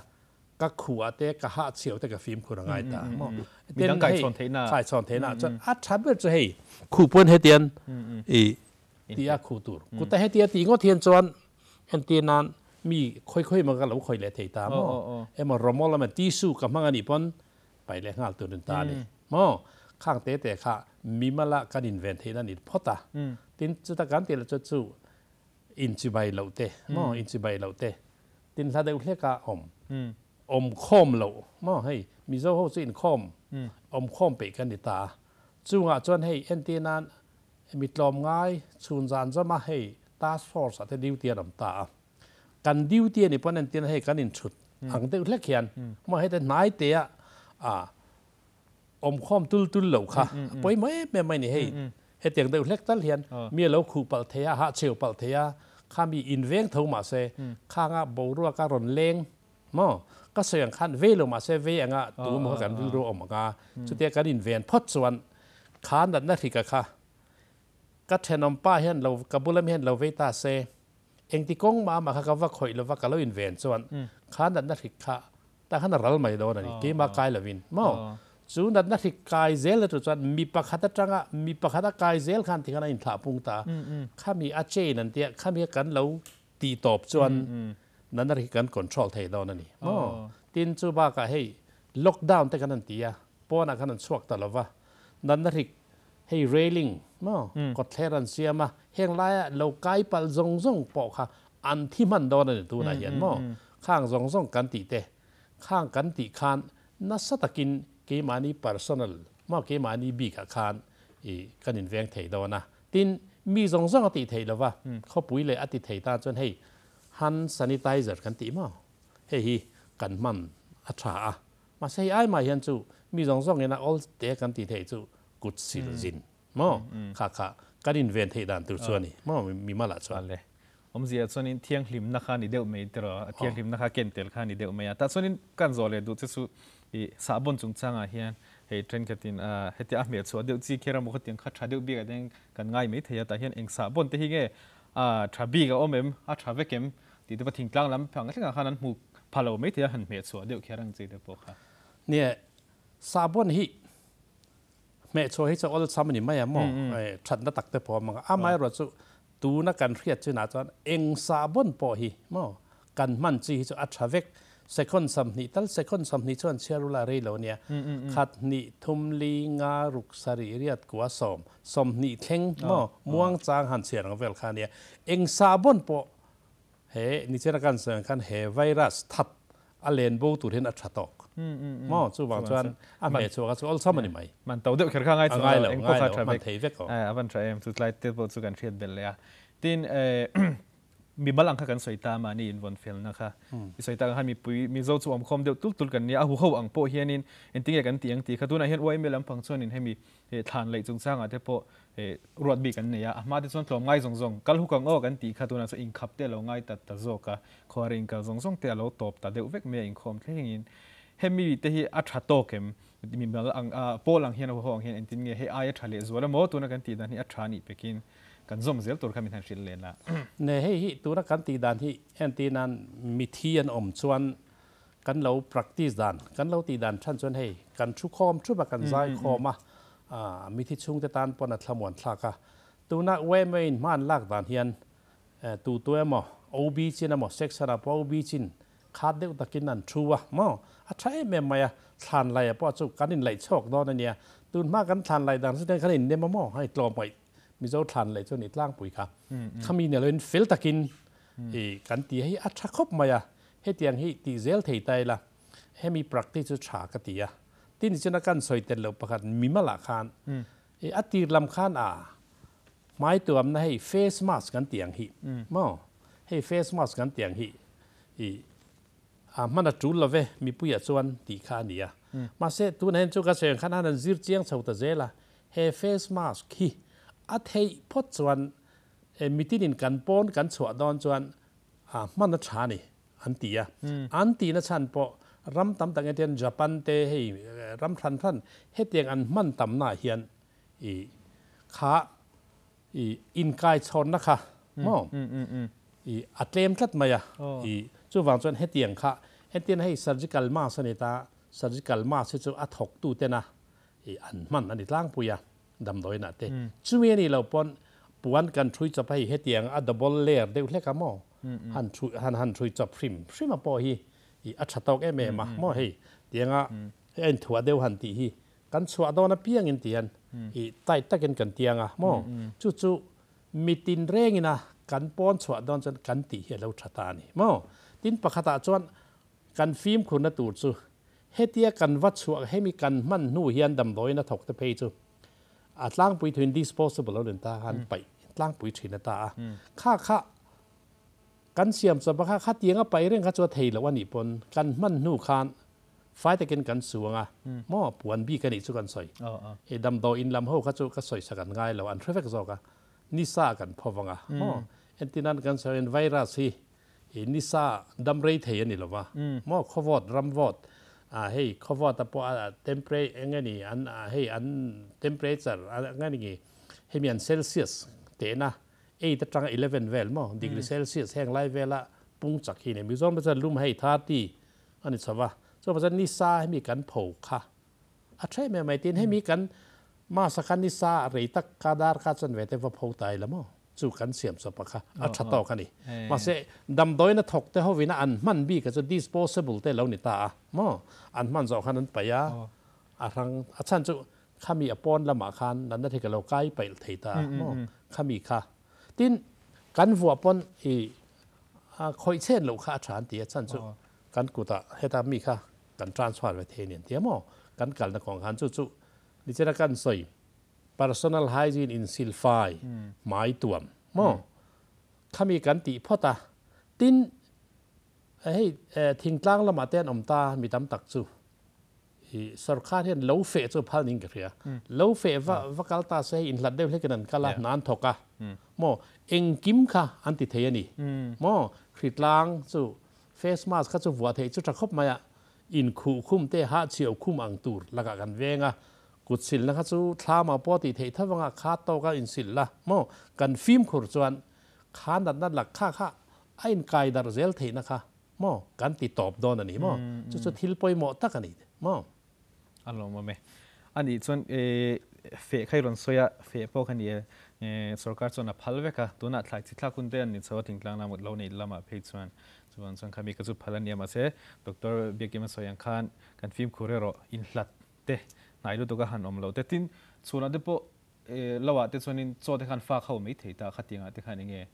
ka khuh ah te ka hah chhiau te ka fimkhur a ngai ta maw. Tin hei kai chhawn theihna chuan a tha ber chu hei khuh pawn hetian i ti a khuh tur. Kuta hetia tih ngawt hian chuan entir nan mi khawi khawi emaw ka lo khawi leh thei ta maw emaw rawmawl emaw tissue ka hmang a nih pawn Pai leh nghal tur in ta a ni. Maw? Khang te te kha mimala kan inven theihna a ni phawt a. Tin, chuta kan tih loh chu chu inchibai loh te, maw? Inchibai loh te. Tin, hla deuh hleka awm, awm khawm loh, maw? Hei, Mizo ho chu inkhawm, awm khawm peih kan ni ta a. Chungah chuan hei entir nan mi tlawm ngai chhun zan zawm a, hei task force ah te duty an awm ta a. Kan duty a nih pawn entir hei kan inchhut ang deuh hlek hian maw heta hnai te ah ah awmkhawm tul tul lo kha a pawimawh em em mai ni hei hetiang deuh hlek tal hian mi a lo khuh palh thei a hahcheu palh thei a kha mi inveng tho mahse khanga boruak a rawn leng maw ka sawi ang khan vei lo mahse vei anga tu emaw kha kan rilru a awm ang a chutia kan inven phawt chuan kha natna hrika kha ka thenawm pa hian lo ka bula mi hian lo vei ta se Engti kawng mah amah kha ka va khawih lova ka lo inven chuan kha natna hrik kha tah khan a ral mai dawn a ni, keimah kai lovin maw? Chu natna hrik kai zel na tur chuan mi pakhat atanga mi pakhat a kai zel khan tikhan a inthlah pung ta a, khami a chain an tia khami kha kan lo tih tawp chuan natna hrik kan control thei dawn a ni maw? Tin chu bakah hei lockdown te khan an ti a, pawnah khan an chhuak ta lova natna hrik Hei railing maw kawtthler an siam a, heng laia lo kai palh zawng zawng pawh kha an thi hman dawn a ni tunah hian maw? Khang zawng zawng kan tih te, khang kan tih khan nasa takin keimahni personal maw keimahni bikah khan i kan inveng thei dawn a. Tin, mi zawng zawng a tih theih lova, khawpui leh a ti thei tan chuan hei hand sanitizer kan tih maw? Hei hi kan hman a tha a. Mahse hei ai mah hian chu mi zawng zawng ina awl te kan tih theih chu kut sil zin maw kha kha kan inven theih dan tur chu a ni maw mi malah chuan. Le awmzia chuanin thianghlimna kha ni deuh mai tiraw a thianghlimna kha ken tel kha ni deuh mai a tah chuanin kan zawh leh duh che chu i sahbawn chungchangah hian hei thenkhatin hetia a hmelchhuah deuh chi kher emaw khatiang kha tha deuh bikah te hian kan ngai mai thei a tah hian eng sahbawn te hi nge a tha bik a awm em a tha vek em tih te pawh thingtlang lam phang thlengah khan an hmu pha lo mai thei a han hmeh chhuah deuh kher ang chi te pawh kha. Nia, sahbawn hi hmeh chhuah hi chu awlsam a ni mai a maw? Thatna tak te pawh a mang a, amaherawh chu tuna kan hriat chinah chuan eng sahbawn pawh hi maw kan hman chi hi chu a tha vek. Second 20 tal second 20 chuan chhiar ula rei lo nia. Khat hnih thum li nga ruk sarih riat kua sawm 20 thleng maw muang chang han chhiar ang vel kha nia. Eng sahbawn pawh He nichina kan sawi ang khan he virus that a len bo tur hian a tha tawk. Maw? Chuvang chuan a hmeh chhuah kha chu awlsam a ni mai. Man to deuh kher kha ngai chuang lo, eng pawh kha tha vek. Thei vek aw. A van tha em, chu tlai te pawh chu kan hriat belh leh a. Tin, mi mal ang kha kan sawi ta mahni invawn felna kha. I sawi tak ang khan mipui Mizo chu awmkhawm deuh tul tul kan nia, a huho ang pawh hianin engtinge kan tih ang tih kha tunah hian YMA lampang chuanin hemi thlan laih chungchangah te pawh ruat bik an nei a, a hma te chuan tlawm ngai zawng zawng, kal huk ang aw kan tih kha tunah chuan inkhap te a lo ngai ta ta zawk a, khuara inkal zawng zawng te a lo tawp ta deuh vek mai a inkhawm thlengin. Hemi te hi a tha tawk em? Mimal ang a, pawl ang hian a huho ang hian engtin nge hei aia tha leh zual emaw tuna kan tih dan hi a tha nih pekin kan zawm zel tur kha min han hrilh len a. Ne hei hi tuna kan tih dan hi entir nan mithi an awm chuan Kan lo practice dan, kan lo tih dan than chuan hei kan thu khawm thup a, kan zai khawm a, mithi chhungte tan pawn a thlamuan thlak a. Tuna YMA in hma an lak dan hian tu tu emaw OB chin emaw section ah pawh OB chin khat deuh takin an thu a maw a tha em em mai a thlan laih ah pawh chu kan inlaih chhuak dawn a nia tun hma kan thlan laih dan chu ten khan innem a maw hei tlawm ngaih Mizo thlan laih chu a ni tlangpui kha khami ni loin fel takin i kan ti a hi a tha khawp mai a hetiang hi tih zel thei ta ila hemi practice chu tha ka ti a tin nichina kan sawi tel loh pakhat mimal ah khan i a tir lam khan a Hmai tuamna hei face mask kan tih ang hi maw? Hei face mask kan tih ang hi i a hman a tul lo ve mipuiah chuan tih kha a ni a. Mahse tunah hian chu ka sawi ang khan han an zir chiang chho ta zel a, he face mask hi a theih phawt chuan mitinin kan pawn kan chhuah dawn chuan a hman a tha a ni an ti a. An tihna chhan pawh ram tam tak eng tian Japan te hei ram hran hran hetiang an hman tamnaah hian i kha i inkai chhawnna kha maw i a tlem tlat mai a i chuvang chuan hetiang kha entirna hei surgical mask a ni ta surgical mask hi chu a thawk tu tena i an hman a ni tlangpui a damdawiinah te chumi a nih loh pawn puan kan thui chawp a hei hetiang a double layer deuh hlek a maw han thui han han thui chawp hrim hrim a pawh hi i a tha tawk em em a maw hei tianga hei a inthuah deuh han tih hi Kan chhuah dawn apiangin ti hian i tight takin kan tiang a maw? Chu chu mitin rengina kan pawn chhuah dawn chuan kan tih hi a lo tha ta a ni maw? Tin pakhatah chuan kan fimkhurna tur chu hetia kan va chhuah hemi kan hman hnu hian damdawiin a thawk te phei chu a tlangpui thuin disposable lo nen ta han paih tlangpui thin a ta a. Kha kha kan siam chawp a kha khatiang a paih reng kha chu a thei loh a nih pawn kan hman hnu khan Fai takin kan su ang a, maw puan bik a nih chu kan sawi. I damdawi in lam ho kha chu ka sawi sak an ngai lo, an hre vek zawk a. Nisa kan pho vang a, maw entirnan kan sawi hian virus hi i nisa dam rei thei a ni lo va, maw khawvawt ram vawt ah hei khawvawt a pawh a temperature eng nge ni an hei an temperature eng nge ni hemi an celsius tehna eight atanga 11 vel maw degree celsius heng lai vela pung chak hi a ni. Mizoram te chuan lum hei 30 A ni chho va, chuvang chuan nisa hemi kan pho kha a tha em em mai tin hemi kan masa kha nisa rei tak kha dar kha chuan ve te va pho ta ila maw chu kan siam chawp a kha a tha tawk a ni. Mahse damdawiin a thawk te hovin a an hman bik a chu disposable te lo ni ta a maw an hman zawh khan an paih a a hrang a chhan chu khami a pawn lamah khan natna thei ka lo kai paih thei ta a maw khami kha tin kan vuah pawn i A khawih chen loh kha a tha an ti a, chhan chu kan kutah heta mi kha kan transfer ve thei a ni an ti a maw? Kan kalna kawng khan chu chu nichina kan sawi personal hygiene in silfai hmai tuam maw? Khami kan tih phawt a, tin hei thingtlang lamah te an awm ta mi tam tak chu I sorkar hian lo feh chu phal ning ka hria. Lo feh va va kal ta se hei inhlat deuh hlekin an kal a, hna an thawk a. Maw engkim kha an ti thei a ni. Maw hritlang chu face mask kha chu vuah theih chu tha khawp mai a, inkhuh khum te hahchhiau khum ang tur lakah kan veng a, kut silna kha chu thlamah pawh tih theih tho anga kha tawka insilh la maw kan fimkhur chuan kha natna lak kha kha a inkai darh zel theihna kha Maw? Kan ti tawp dawn a ni maw? Chu chu thil pawimawh tak a ni maw? A lawmawm e. A nih chuan feh kha i rawn sawi a, feh pawh kha ni e, sorkar chuan a phal vek a, tunah thlai chi thlak hun te an ni chho a, thingtlang lamah lo neih lamah phei chuan chuvang chuan khami kha chu phal a ni a, mahse Doctor Biakima sawi ang khan kan fimkhur erawh inhlat te hnai lutuk a han awm lo te, tin chhunah te pawh Lo ah te chuanin chaw te khan fak ho mai thei ta, khatiang ah te khan enge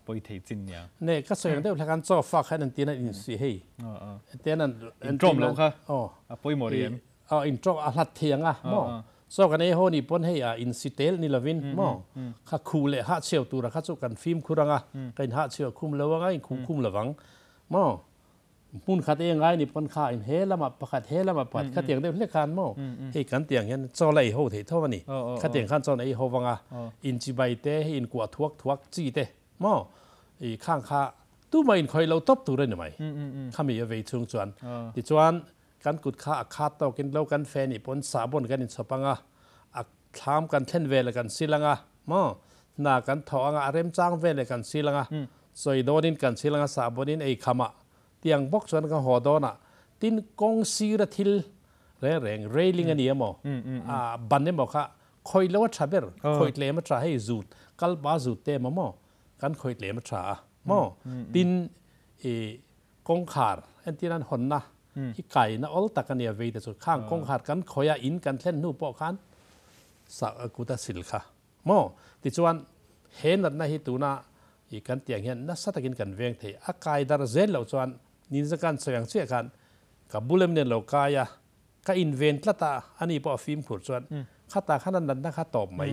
pawi thei chin nia. Ne, ka sawi ang deuh hlek an chaw fak khan an tin an insi hei. Ten an in tlawm loh kha a pawimawh rih em? Aw, in tlawm a hlat thei ang a maw? Chaw kan ei ho nih pawn hei a insi tel ni lovin maw? Kha khuh leh hahchhiau tura kha chu kan fimkhur ang a, ka in hahchhiau khum lo ang a, in khuh khum lovang maw? Hmun khat e ngai ni pawn kha in he lamah pakhat he lamah pakhat khatiang deuh hlek khan maw hei kan tiang hian chaw la ei ho theih tho a ni khatiang khan chuan ei ho vang a in chibai te hei in kuah thuak thuak chi te maw i khang kha tumah in khawih lo tawp tur a ni mai khami a vei chhung chuan tichuan kan kut kha a khat tawkin lo kan fe nih pawn sahbawn kan inchhawp ang a a thlam kan thlen ve leh kan sil ang a maw hna kan thawh ang a a remchang ve leh kan sil ang a Sawi dawnin kan thil anga sahbawnin ei khamah tiang bawk chuan ka haw dawn a, tin kawng sira thil reng reng railing a ni emaw a ban emaw kha khawih lo a tha ber, khawih tlem a tha hei zut kalpa zut te emaw maw kan khawih tlem a tha a. Maw? Tin, i kawngkhar, entir an hawnna hi kaina awl tak a nia vei te chu. Khang kawngkhar kan khawih a, in kan thlen hnu pawh khan sa kut a sil kha. Maw? Tichuan, he natna hi tuna i kan tih ang hian nasa takin kan veng thei. A kai dar zel loh chuan ninja kan sawi ang chiah khan ka bul em nen lo kai a, ka inven tlat a, ani pawh a fimkhur chuan khatah khan a natna kha tawp mai.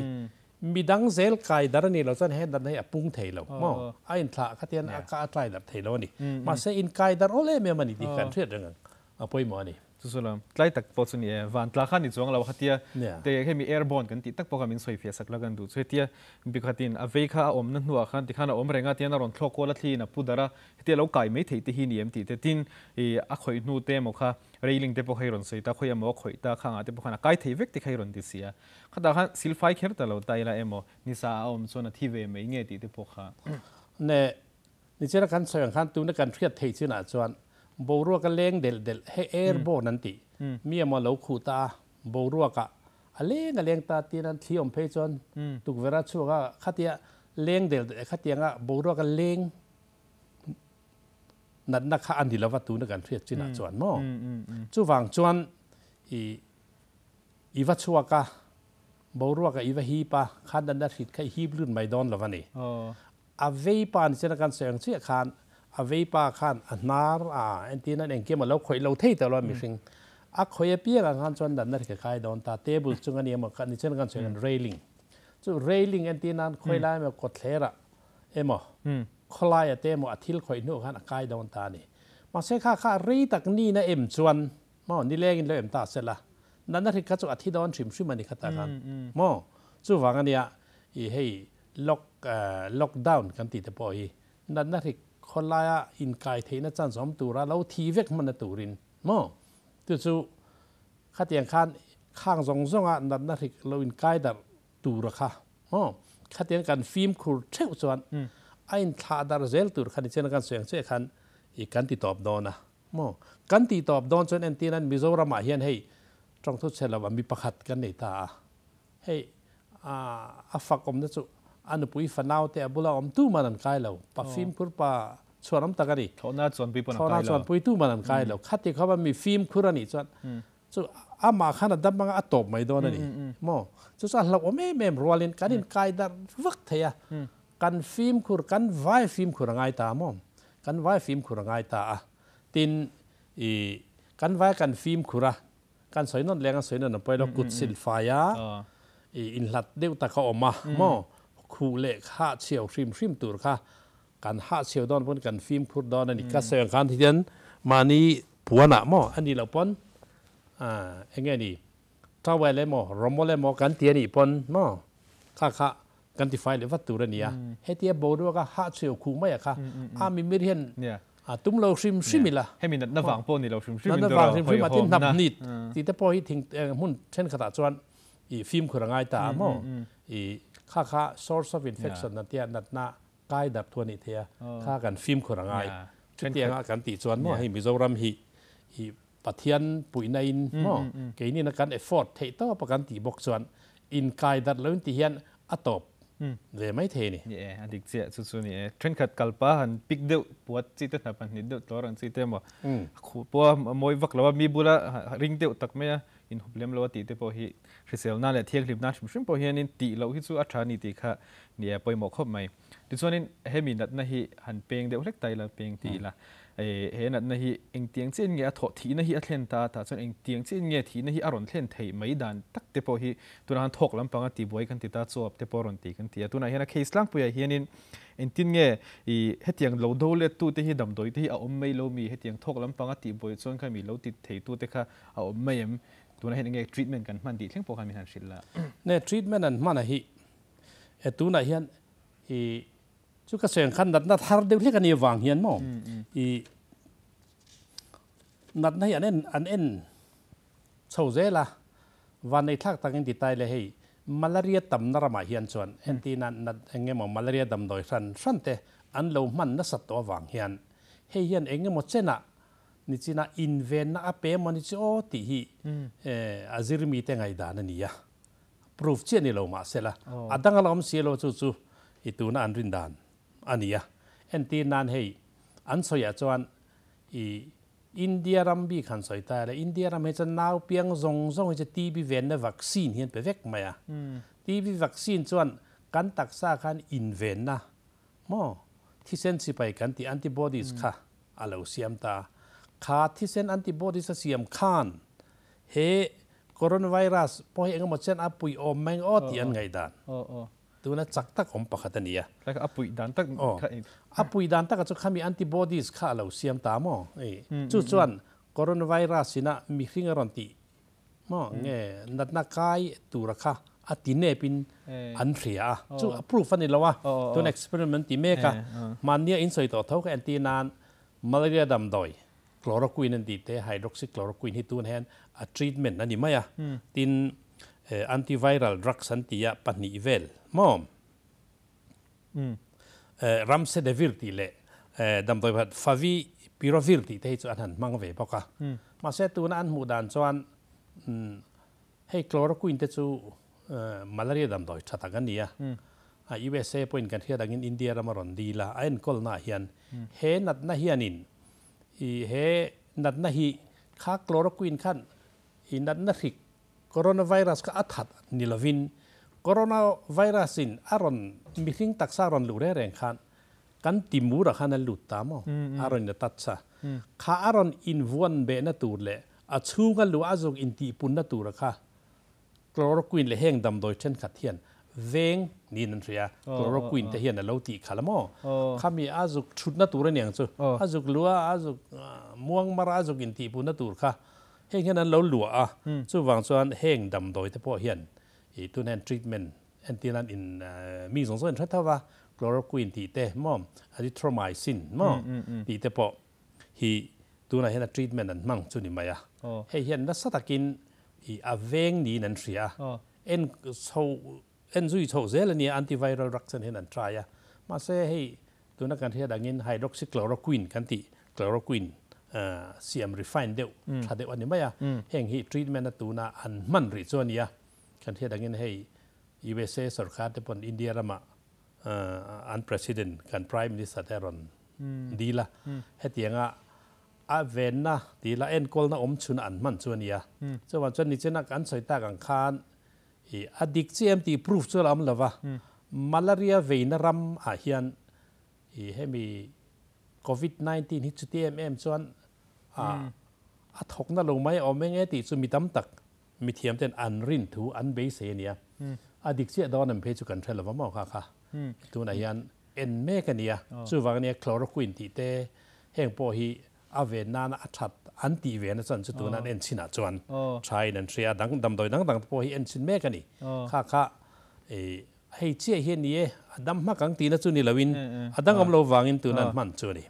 Midang zel kai dar a nih loh chuan he natna hi a pung thei lo. Maw? A inthlah khatian a ka a tlai darh thei lo a ni. Mahse, inkai darh awl em em a ni tih kan hriat reng ang. A pawimawh a ni. Chu chu lam tlai tak pawh chu ni e, van tla kha ni chuang lo khatia te hemi airborne kan tih tak pawh kha min sawi fiah sak la kan duh chu hetia bikhatin a vei kha a awmna hnuah khan tikhan a awm reng a tian a rawn thlawk kual a thliin a pu darh a hetia lo kai mai theih te hi ni em tih te tin ih a khawih hnu te emaw kha railing te pawh kha i rawn sawi ta khawi emaw a khawih ta khangah te pawh khan a kai thei vek te kha i rawn ti si a khatah khan silfai kher ta lo ta ila emaw nisa a awm chuan a thi ve mai nge tih te pawh kha. Ne Nichina kan sawi ang khan tuna kan hriat theih chinah chuan boruak a leng delh delh, he airborne an tih, mi emaw a lo khuh ta a, boruakah a leng a leng ta tiin an thli awm phei chuan tukverh a chhuak a, khatia leng delh delh khatianga boruak a leng natna kha a ni lova tuna kan hriat chinah chuan maw? Chuvang chuan i i va chhuak a, boruakah i va hip a, khan natna hrit kha i hip lut mai dawn lo a ni. A vei pa ni chuan a kan sawi ang chiah khan a vei pa khan a hnar a entir nan engkim a lo khawih lo thei tawh lo a mihring. A khawih apiang ang khan chuan natna ri ka kai dawn ta. Table chung a ni emaw ni chuan kan sawi ang railing. Chu railing entir nan khawi lai emaw kawtthler ah emaw khawlai ah te emaw a thil khawih hnuah khan a kai dawn ta a ni. Mahse kha kha rei tak nina em chuan maw nileng in lo em ta sela natna ri kha chu a thi dawn hrim hrim a ni kha ta khan maw chuvang a nia i hei Lock lockdown kan tih te pawh hi natna hrik khawlaia inkai theihna chance awm tura lo thi vek hmanna turin maw? Chu chu khatiang khan khang zawng zawnga natna hrik lo inkai darh tura kha maw? Khatiang kan fimkhur theuh chuan a inthlah darh zel tur kha ni chian kan sawi ang chiah khan i kan ti tawp dawn a maw? Kan ti tawp dawn chuan entirnan Mizoramah hian hei tawngthu chhe lova mi pakhat kan nei ta a. Hei a fak awmna chu a nupui fanau te a bula awm tu man an kai lo. Pa fimkhur pa chhuan awm tak a ni. Thlawhna chuanpui pawn an kai lo. Thlawhna chuanpui tu man an kai lo. Khati khawpa mi fimkhur a nih chuan chu amah khan a dam anga a tawp mai dawn a ni. Maw? Chu chu a hlauhawm em em rualin kan inkai darh vak thei a. Kan fimkhur, kan vai fimkhur a ngai ta maw? Kan vai fimkhur a ngai ta a. Tin, i kan vai kan fimkhur a. Kan sawi nawn leng a sawi nawn a pawi lo kut sil fai a i inhlat deuh tak a awm a maw khuh leh hah chhiau hrim hrim tur kha kan hah chhiau dawn pawn kan fimkhur dawn a ni ka sawi ang khan hian mahni puan ah maw a nih loh pawn eng nge ni towel emaw rawmawl emaw kan ti a nih pawn maw kha kha kan ti fai leh vat tur a ni a hetia boruak a hah chhiau khuh mai ah kha a mimir hian A tum lo hrim hrim ila. Hemi natna vang pawh ni lo hrim hrim in dawr a hawihhawm na. Natna vang hrim hrim a tin hnap hnit tih te pawh hi thing hmun thenkhatah chuan i fimkhur a ngai ta a maw? I kha kha source of infection a tia natna kai darh thu a nih thei a, kha kan fimkhur a ngai. Chutianga kan tih chuan maw hei Mizoram hi i Pathian puihna in maw keinin a kan effort theih tawp a kan tih bawk chuan inkai darh lo in ti hian a tawp ve mai thei a ni. Ni e, a dik chiah chu chu ni e. Thenkhat kalpa han pik deuh puat chi te hnap han hnit deuh tlawr ang chi te emaw a khuh pawh a mawi vak lo a, mi bula ring deuh tak mai a inhup lem lo a tih te pawh hi hriselna leh thianghlimna hrim hrim pawh hianin tih loh hi chu a tha a ni tih kha ni e, a pawimawh khawp mai. Tichuanin hemi natna hi han peng deuh hlek ta ila, peng ti ila, he natna hi engtiang chiahin nge a thawh thihna hi a thlen ta tah chuan engtiang chiahin nge thihna hi a rawn thlen theih mai dan tak te pawh hi tunah khan thawk lampanga tibuai kan ti ta, chuap te pawh a rawn ti kan ti a. Tunah hian a case tlangpuiah hianin engtin nge i hetiang lo do lettu te hi damdawi te hi a awm mai lo mi, hetiang thawk lampanga tihbuai chuan kha mi lo ti theitu te kha a awm mai em? Tunah hian enge treatment kan hman tih thleng pawh khan min han hrilh la. Ne treatment an hman a hi E tunah hian i chu ka sawi ang khan natna thar deuh hlek a nih avang hian maw i natna hi an en an en chho zel a, vannei thlak takin ti tai le hei malaria tamna ramah hian chuan entina nat eng emaw malaria damdawi hran hran te an lo hman nasat tawh avang hian hei hian eng emaw chenah nichina invenna a pe emaw ni chu aw tih hi a zirmite ngaihdan a ni a. Proof chiah ni lo mahsela, a dang a la awm si lo chu chu i tuna an rin dan a ni a. Entir nan hei an sawiah chuan i India ram bik han sawi ta ila, India ram hi chuan nau piang zawng zawng hi chu TB venna vaccine hi an pe vek mai a. TB vaccine chuan kan taksa khan invenna maw thisen sipai kan tih antibodies kha a lo siam ta. Kha thisen antibodies a siam khan he coronavirus pawh hi engemaw chen a pui awm mai ang aw tih an ngaihdan. Tuna chak tak awm pakhat a ni a. Tlai kha a puih dan tak kha i. A puih dan takah chu khami antibodies kha a lo siam ta maw? Chu chuan coronavirus ina mihring a rawn tih maw? Nge natna kai tura kha a ti nep in an hria a. Chu a proof a ni lo a. Tuna experiment ti mek a. Hmannia in sawi tawh tho kha entir nan malaria damdawi chloroquine an tih te, hydroxychloroquine hi tun hian a treatment a ni mai a, tin antiviral drugs an ti a pahnih vel maw? Ramsedevir tih leh damdawi pakhat Favipiravir tih te hi chu an han hmang ve bawk a, mahse tuna an hmuh dan chuan hei chloroquine te chu malaria damdawi tha tak a ni a, USA pawhin kan hriat angin India rama rawn dil a, a enkawlnaah hian he natna hianin I he natna hi kha chloroquine khan i natna hrik coronavirus kha a that ni lovin coronavirus in a rawn mihring taksa a rawn luh reng reng khan kan timur ah khan a lut ta maw a rawn in a touch a kha a rawn invuan behna tur leh a chhunga luh a zuk intihpunna tura kha Chloroquine leh heng damdawi thenkhat hian veng niin an hria. Chloroquine te hian a lo tih khalh a maw? Khami a zuk thutna tur a niang chu. A zuk luh a, a zuk muang mar a, a zuk intihpuhna tur kha heng hian an lo luah a. Chuvang chuan heng damdawi te pawh hian ih tun hian treatment entir nan in mi zawng zawng in hre tho va, chloroquine tih te maw, azithromycin maw tih te pawh hi tunah hian a treatment an hmang chu ni mai a. Hei hian nasa takin i a veng niin an hria a, en chho en zui chhoh zel a nia antiviral drugs an hian an try a, mahse hei tuna kan hriat angin hydroxychloroquine kan tih chloroquine siam refine deuh tha deuh a ni mai a, heng hi treatment a tuna an hman rih chu a nia, kan hriat angin hei USA sorkar te pawn India ramah an president kan prime minister te a rawn dil a, hetianga A venna tih la enkawlna awm chhun an hman chu a nia. Chuvang chuan nichina kan sawi tak ang khan i a dik chiah em tih proof chu a la awm lo va. Malaria veina ram ah hian i hemi covid 19 hi chuti em em chuan a a thawkna lo mai a awm eng e tih chu mi tam tak mithiam ten an rin thu an beisei a nia. A dik chiah dawn em phei chu kan hre lo va maw kha kha. Tunah hian en mek a nia. Chuvang a nia chloroquine tih te Heng pawh hi a ven nana a that an tih ve na chan chu tuna an en chinah chuan thain an hria a, dang damdawi dang dang te pawh hi en chin mek a ni. Kha kha hei chiah hi a ni e, a dam hmak ang tihna chu ni loin a dang awm lo vangin tuna an hman chu a ni.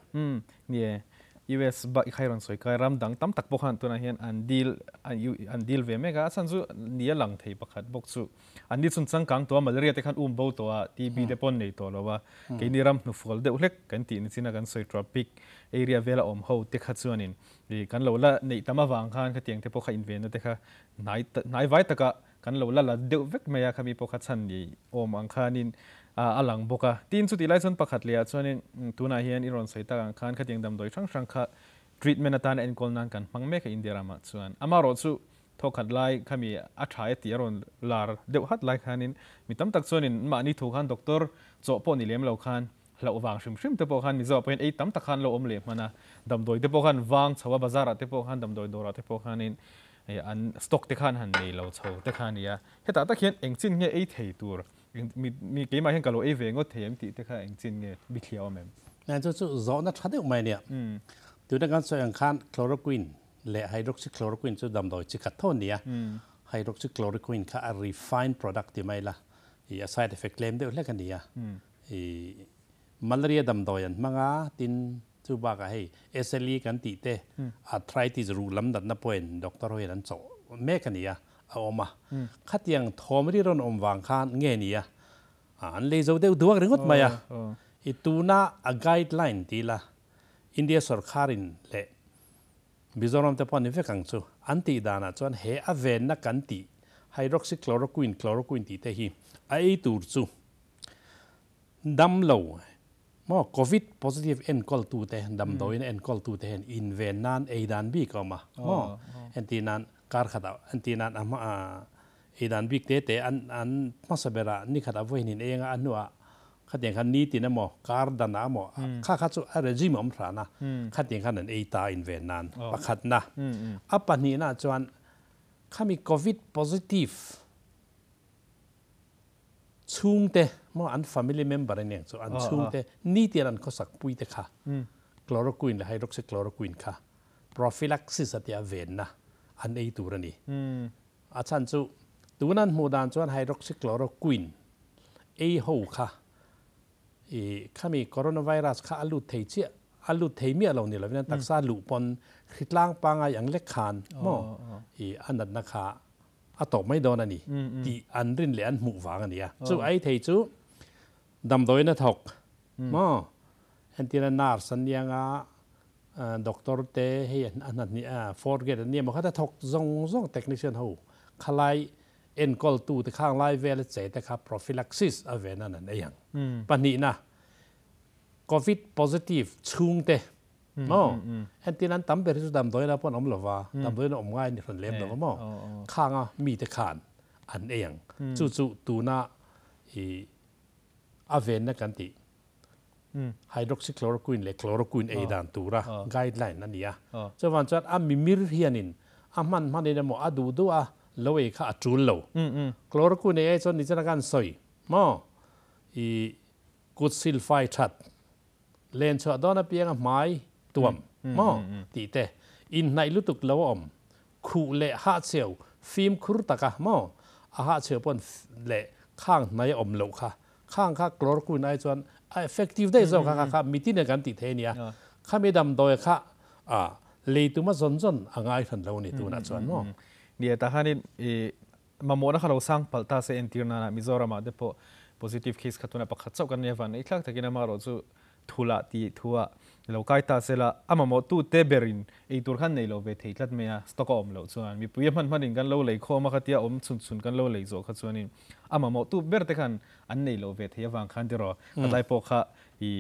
Ni e, US bak i khai rawn sawi kai ram dang tam tak pawh khan tunah hian an deal an deal ve mek a, a chhan chu ni a lang thei pakhat bawk chu. An ni chun changkang tawh a, malaria te khan um bo tawh a, TB te pawh an nei tawh lo a, keini ram hnufual deuh hlek kan tih ni chin a kan sawi tropic area vela awm ho te kha chuanin ih kan lo la neih tam avang khan khatiang te pawh kha invenna te kha hnai hnai vai taka kan lo la la deuh vek mai a, khami pawh kha chhan ni awm ang khanin a lang bawk a. Tin chutih lai chuan pakhat lehah chuanin tunah hian i rawn sawi tak ang khan khatiang damdawi hrang hrang kha treatment atana enkawl nan kan hmang mek a India ramah chuan. Amaherawhchu chu Thawkhat lai khami a tha e tih a rawn lar deuh hat lai khanin mi tam tak chuanin mahni thu khan doctor chawh pawh ni lem lo khan hlauh vang hrim hrim te pawh khan Mizo ah pawhin ei tam tak khan lo awm leh hman a, damdawi te pawh khan vang chho a, bazar ah te pawh khan damdawi dawr ah te pawh khanin an stock te khan han nei lo chho te kha a ni a. Hetah tak hian eng chin nge ei thei tur mi mi keimah hian ka lo ei ve ngawt thei em tih te kha eng chin nge bithliah awm em? Chu chu zawhna tha deuh mai a nia. Tuna kan sawi ang khan chloroquine leh hydroxychloroquine chu damdawi chi khat tho a ni a, hydroxychloroquine kha a refined product ti mai la, ih a side effect tlem deuh hlek a ni a, ih malaria damdawi an hmang a, tin chu bakah hei SLE kan tih te arthritis ruh lam natna pawhin doctor ho hian an chawh mek a ni a, a awm a, khatiang thawm ri rawn awm vang khan nge ni a, an lei zo deuh duak ringawt mai a, ih tuna a guideline ti la India sorkharin leh Mizoram te pawh a ni vek ang chu. An tih danah chuan he a venna kan tih hydroxychloroquine, chloroquine tih te hi a ei tur chu dam lo Mo covid positive enkawl tu te damdawiin enkawl tu te hian inven nan ei dan bik a awm a maw entir nan kar khat ah entir nan a hma ei dan bik te te an an hmasa ber ah ni khat ah vawiin in ei anga a hnuah khatiang khan nitin emaw kar dan ah emaw kha kha chu a regime a awm hran a khatiang khan an ei ta inven nan pakhat na a pahnih na chuan khami covid positive Chhungte maw an family member a nia chu an chhungte nitin an khawsak pui te kha chloroquine leh hydroxychloroquine kha prophylaxis a tia venna an ei tur a ni. A chhan chu tuna an hmuh dan chuan hydroxychloroquine ei ho kha i khami coronavirus kha a lut thei chiah a lut thei miah lo ni lovin an taksa luh pawn hritlang pangai ang lek khan maw i a natna kha a tawp mai dawn a ni tih an rin leh an hmuh vang a ni a. Chu ai thei chu damdawiin a thawk maw? Entirna nurse an nia nga, doctor te hei a hna hnih a fourth grade an nia maw kha ta thawk zawng zawng technician ho khalai enkawl tu te khang lai vel a che te kha prophylaxis a ve nan an ei ang. Pahnihna covid positive chhungte Maw? Entir an tam ber hi chu damdawiin ah pawh an awm lova, damdawiin a awm ngai ni hran lem lova maw? Khanga mite khan an ei ang. Chu chu tuna i a venna kan tih hydroxychloroquine leh chloroquine ei dan tura guideline a ni a. Chuvang chuan a mimir hianin a hman hmanin emaw a duh duh a lo ei kha a tul lo. Chloroquine ei ai chuan nichina khan sawi maw? I kut silfai that Len chhuah dawn apianga hmai tuam maw tih te, inhnaih lutuk lo a awm, khuh leh hahcheu fimkhur taka maw a hahcheu pawn leh khang hnai a awm loh kha, khang kha chloroquine ai chuan a effective daih zawk a kha kha mitin kan tih thei a nia, khami damdawi kha a lei tuma zawn zawn a ngai hran lo a ni tunah chuan maw. Nia tahanin i Mamawhna kha lo sang palh ta se entir nana Mizoramah te pawh positive case kha tuna pakhat chauh kan nia van ei thlak takin amaherawh chu thula tih thua lo kai ta se la a mamawhtu te berin ei tur khan nei lo ve thei tlat mai a, stock a awm loh chuan mipui a hman hmanin kan lo lei khawm a khatia awm chhun chhun kan lo lei zawh kha chuanin a mamawhtu ber te khan an nei lo ve thei avang khan tiraw khatlai pawh kha i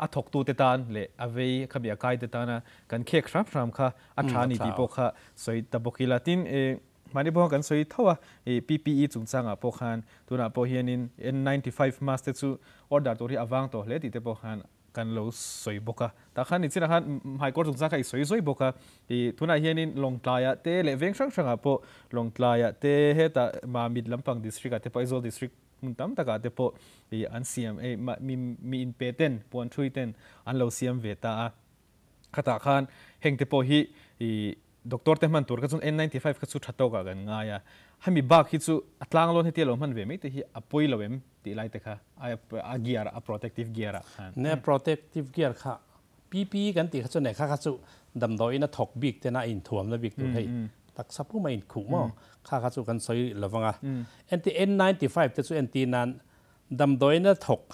a thawktute tan leh a vei kha bia kaite tana kan khek hram hram kha a tha a ni tih pawh kha sawi ta bawk ila. Tin, mahni pawh kan sawi tho a, PPE chungchangah pawh khan tunah pawh hianin N95 mask te chu order tur hi a vang tawh hle tih te pawh khan kan lo sawi bawk a. Tah khan nichinah khan hmaikawr chungchang kha i sawi zawi bawk a, tunah hianin Lawngtlaiah te leh veng hrang hrangah pawh Lawngtlaiah te hetah Mamit lampang district ah te pawh Aizawl district Hmun tam takah te pawh ih an siam ei mi mi inpe ten puan thui ten an lo siam ve ta a. Khatah khan heng te pawh hi ih doctor te hman tur kha chuan N95 kha chu tha tawkah kan ngai a. Hemi bak hi chu a tlang lawn hetia lo hman ve mai te hi a pawi lo em tih lai te kha a a gear a protective gear ah khan. Ne protective gear kha PPE kan tih kha chu ne kha kha chu damdawiin a thawk bik tena a inthuamna bik tur hei taksa pum a inkhuh maw kha kha chu kan sawi lo vang a. Enti N95 te chu entir nan damdawiin a thawk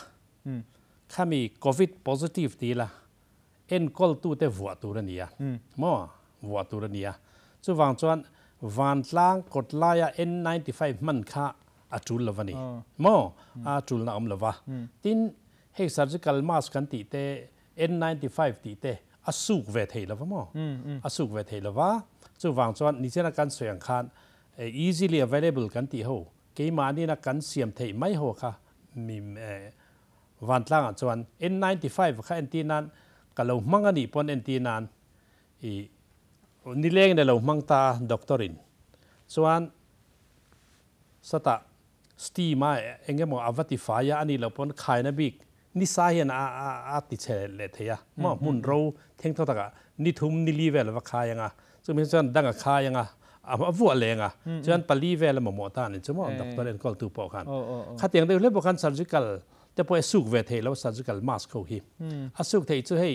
khami covid positive ti ila enkawltute vuah tur a ni a maw vuah tur a ni a. Chuvang chuan vantlang kawt laia N95 hman kha a tul lo a ni maw a tulna a awm lo va. Tin Hei surgical mask kan tih te, N95 tih te a suk ve thei lova maw? A suk ve thei lova. Chuvang chuan nichina kan sawi ang khan easily available kan tih ho, keimahni na kan siam theih mai ho kha mi vantlangah chuan N95 kha entir nan ka lo hmang a nih pawn entir nan i nilengin a lo hmang ta a doctor in chuan Satah steam a eng emaw a va ti fai a, a nih loh pawn khaina bik ni sa hian a a ti chhe leh thei a, maw hmun ro theng thaw takah ni thum ni li vel a va khai ang a, chumi chuan dang a khai ang a, a vuah leng a, chuan pali vel a mamawh ta a ni chu maw doctor enkawltu pawh khan. Khatiang deuh hle pawh khan surgical te pawh a suk ve thei lo surgical mask ho hi. A suk theih chu hei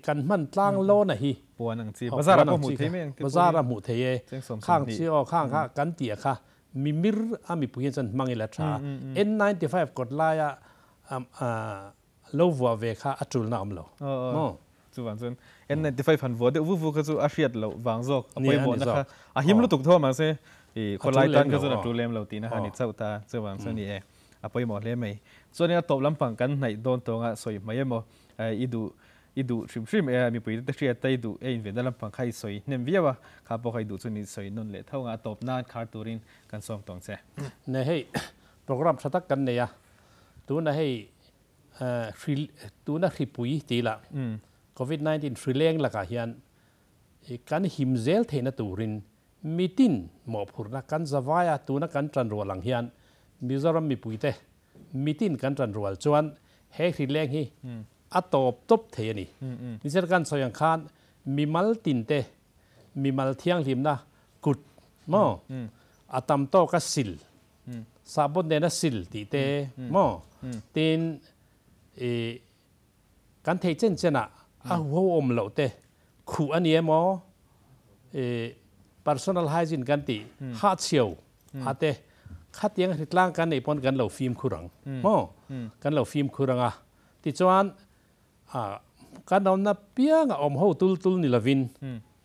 kan hman tlang lawn a hi. Puan ang chi, bazar ah pawh hmuh thei mai ang te pawh hi. Bazar ah hmuh thei e. Khang chi aw khang kha kan tih a kha mimir a mipui hian chuan hmang ila tha. N95 kawt laia lo vuah ve kha a tulna awm lo. Maw? Chuvang chuan N95 han vuah deuh vu vu kha chu a hriat loh vang zawk a pawimawhna kha a him lutuk tho a mahse i khawlai tan kha chuan a tul lem lo tihna kha a ni chauh ta. Chuvang chuan i e a pawimawh hle mai. Chuanin a tawp lampang kan hnaih dawn tawnga sawi mai emaw i duh i duh hrim hrim e, mipui te hriat a i duh e invenna lampang kha i sawi hnem viau a, kha pawh kha i duh chu ni sawi nawn leh tho anga a tawp nan khar turin kan sawm tawng che. Ne hei program tha tak kan nei a, tuna hei hri tuna hripui tih lah covid 19 hri leng lakah hian kan him zel theihna turin mitin mawhphurhna kan zavai a, tuna kan tan rual ang hian Mizoram mipuite mitin kan tan rual chuan he hri leng hi a tawp tawp thei a ni. Nichina kan sawi ang khan mimal tinte mimal thianghlimna kut maw a tam tawka sil sahbawn nena sil tih te maw tin ih kan thei chen chenah a huho awm loh te khuh a ni emaw ih personal hygiene kan tih hahchhiau a te khatiang hritlang kan neih pawn kan lo fimkhur ang maw kan lo fimkhur ang a tichuan ah kan awmna pianga awm ho tul tul ni lovin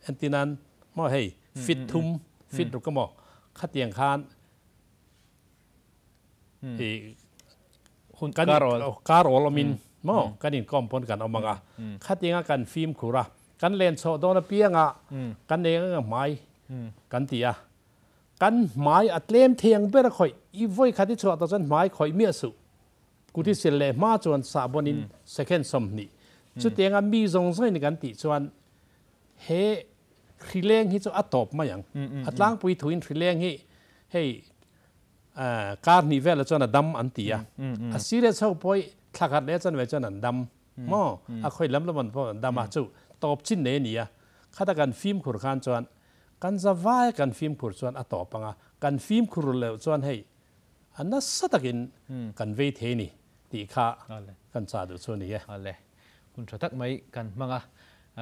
entinan maw hei fit thum fit ruk emaw khatiang khan ih kan kar awl awmin maw kan inkawm pawn kan awm ang a khatianga kan fimkhur a kan len chhoh dawn apianga kan nei ang hmai kan ti a kan hmai a tlem thei ang ber a khawih i vawi khat i chhuah tawh chuan hmai khawih miah suh. Kut i sil leh hma chuan sahbawnin second 20 chutianga mi zawng zawngin kan tih chuan he hrileng hi chu a tawp mai ang. A tlangpui thuin hrileng hi hei kar hnih velah chuan a dam an ti a. A serious ho pawh hi thla khat leh chanve chuan an dam maw? A khawi lam lam an pawh an dam a, chu tawp chin nei a ni a. Khata kan fimkhur khan chuan kan zavaia kan fimkhur chuan a tawp ang a, kan fimkhur loh chuan hei A nasa takin kan vei thei ni tih kha kan chah duh chu a ni e. Ale, hun tha tak mai kan hmang a,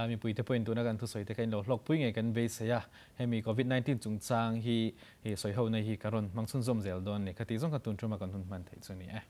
mipuite pawhin tuna kan thusawi te kha in lo hlawkpui ngei kan beisei a, hemi Covid 19 chungchang hi sawi ho na hi ka rawn hmang chhunzawm zel dawn a ni. Khati zawng kha tun tuma kan hun hman theih chu a ni e.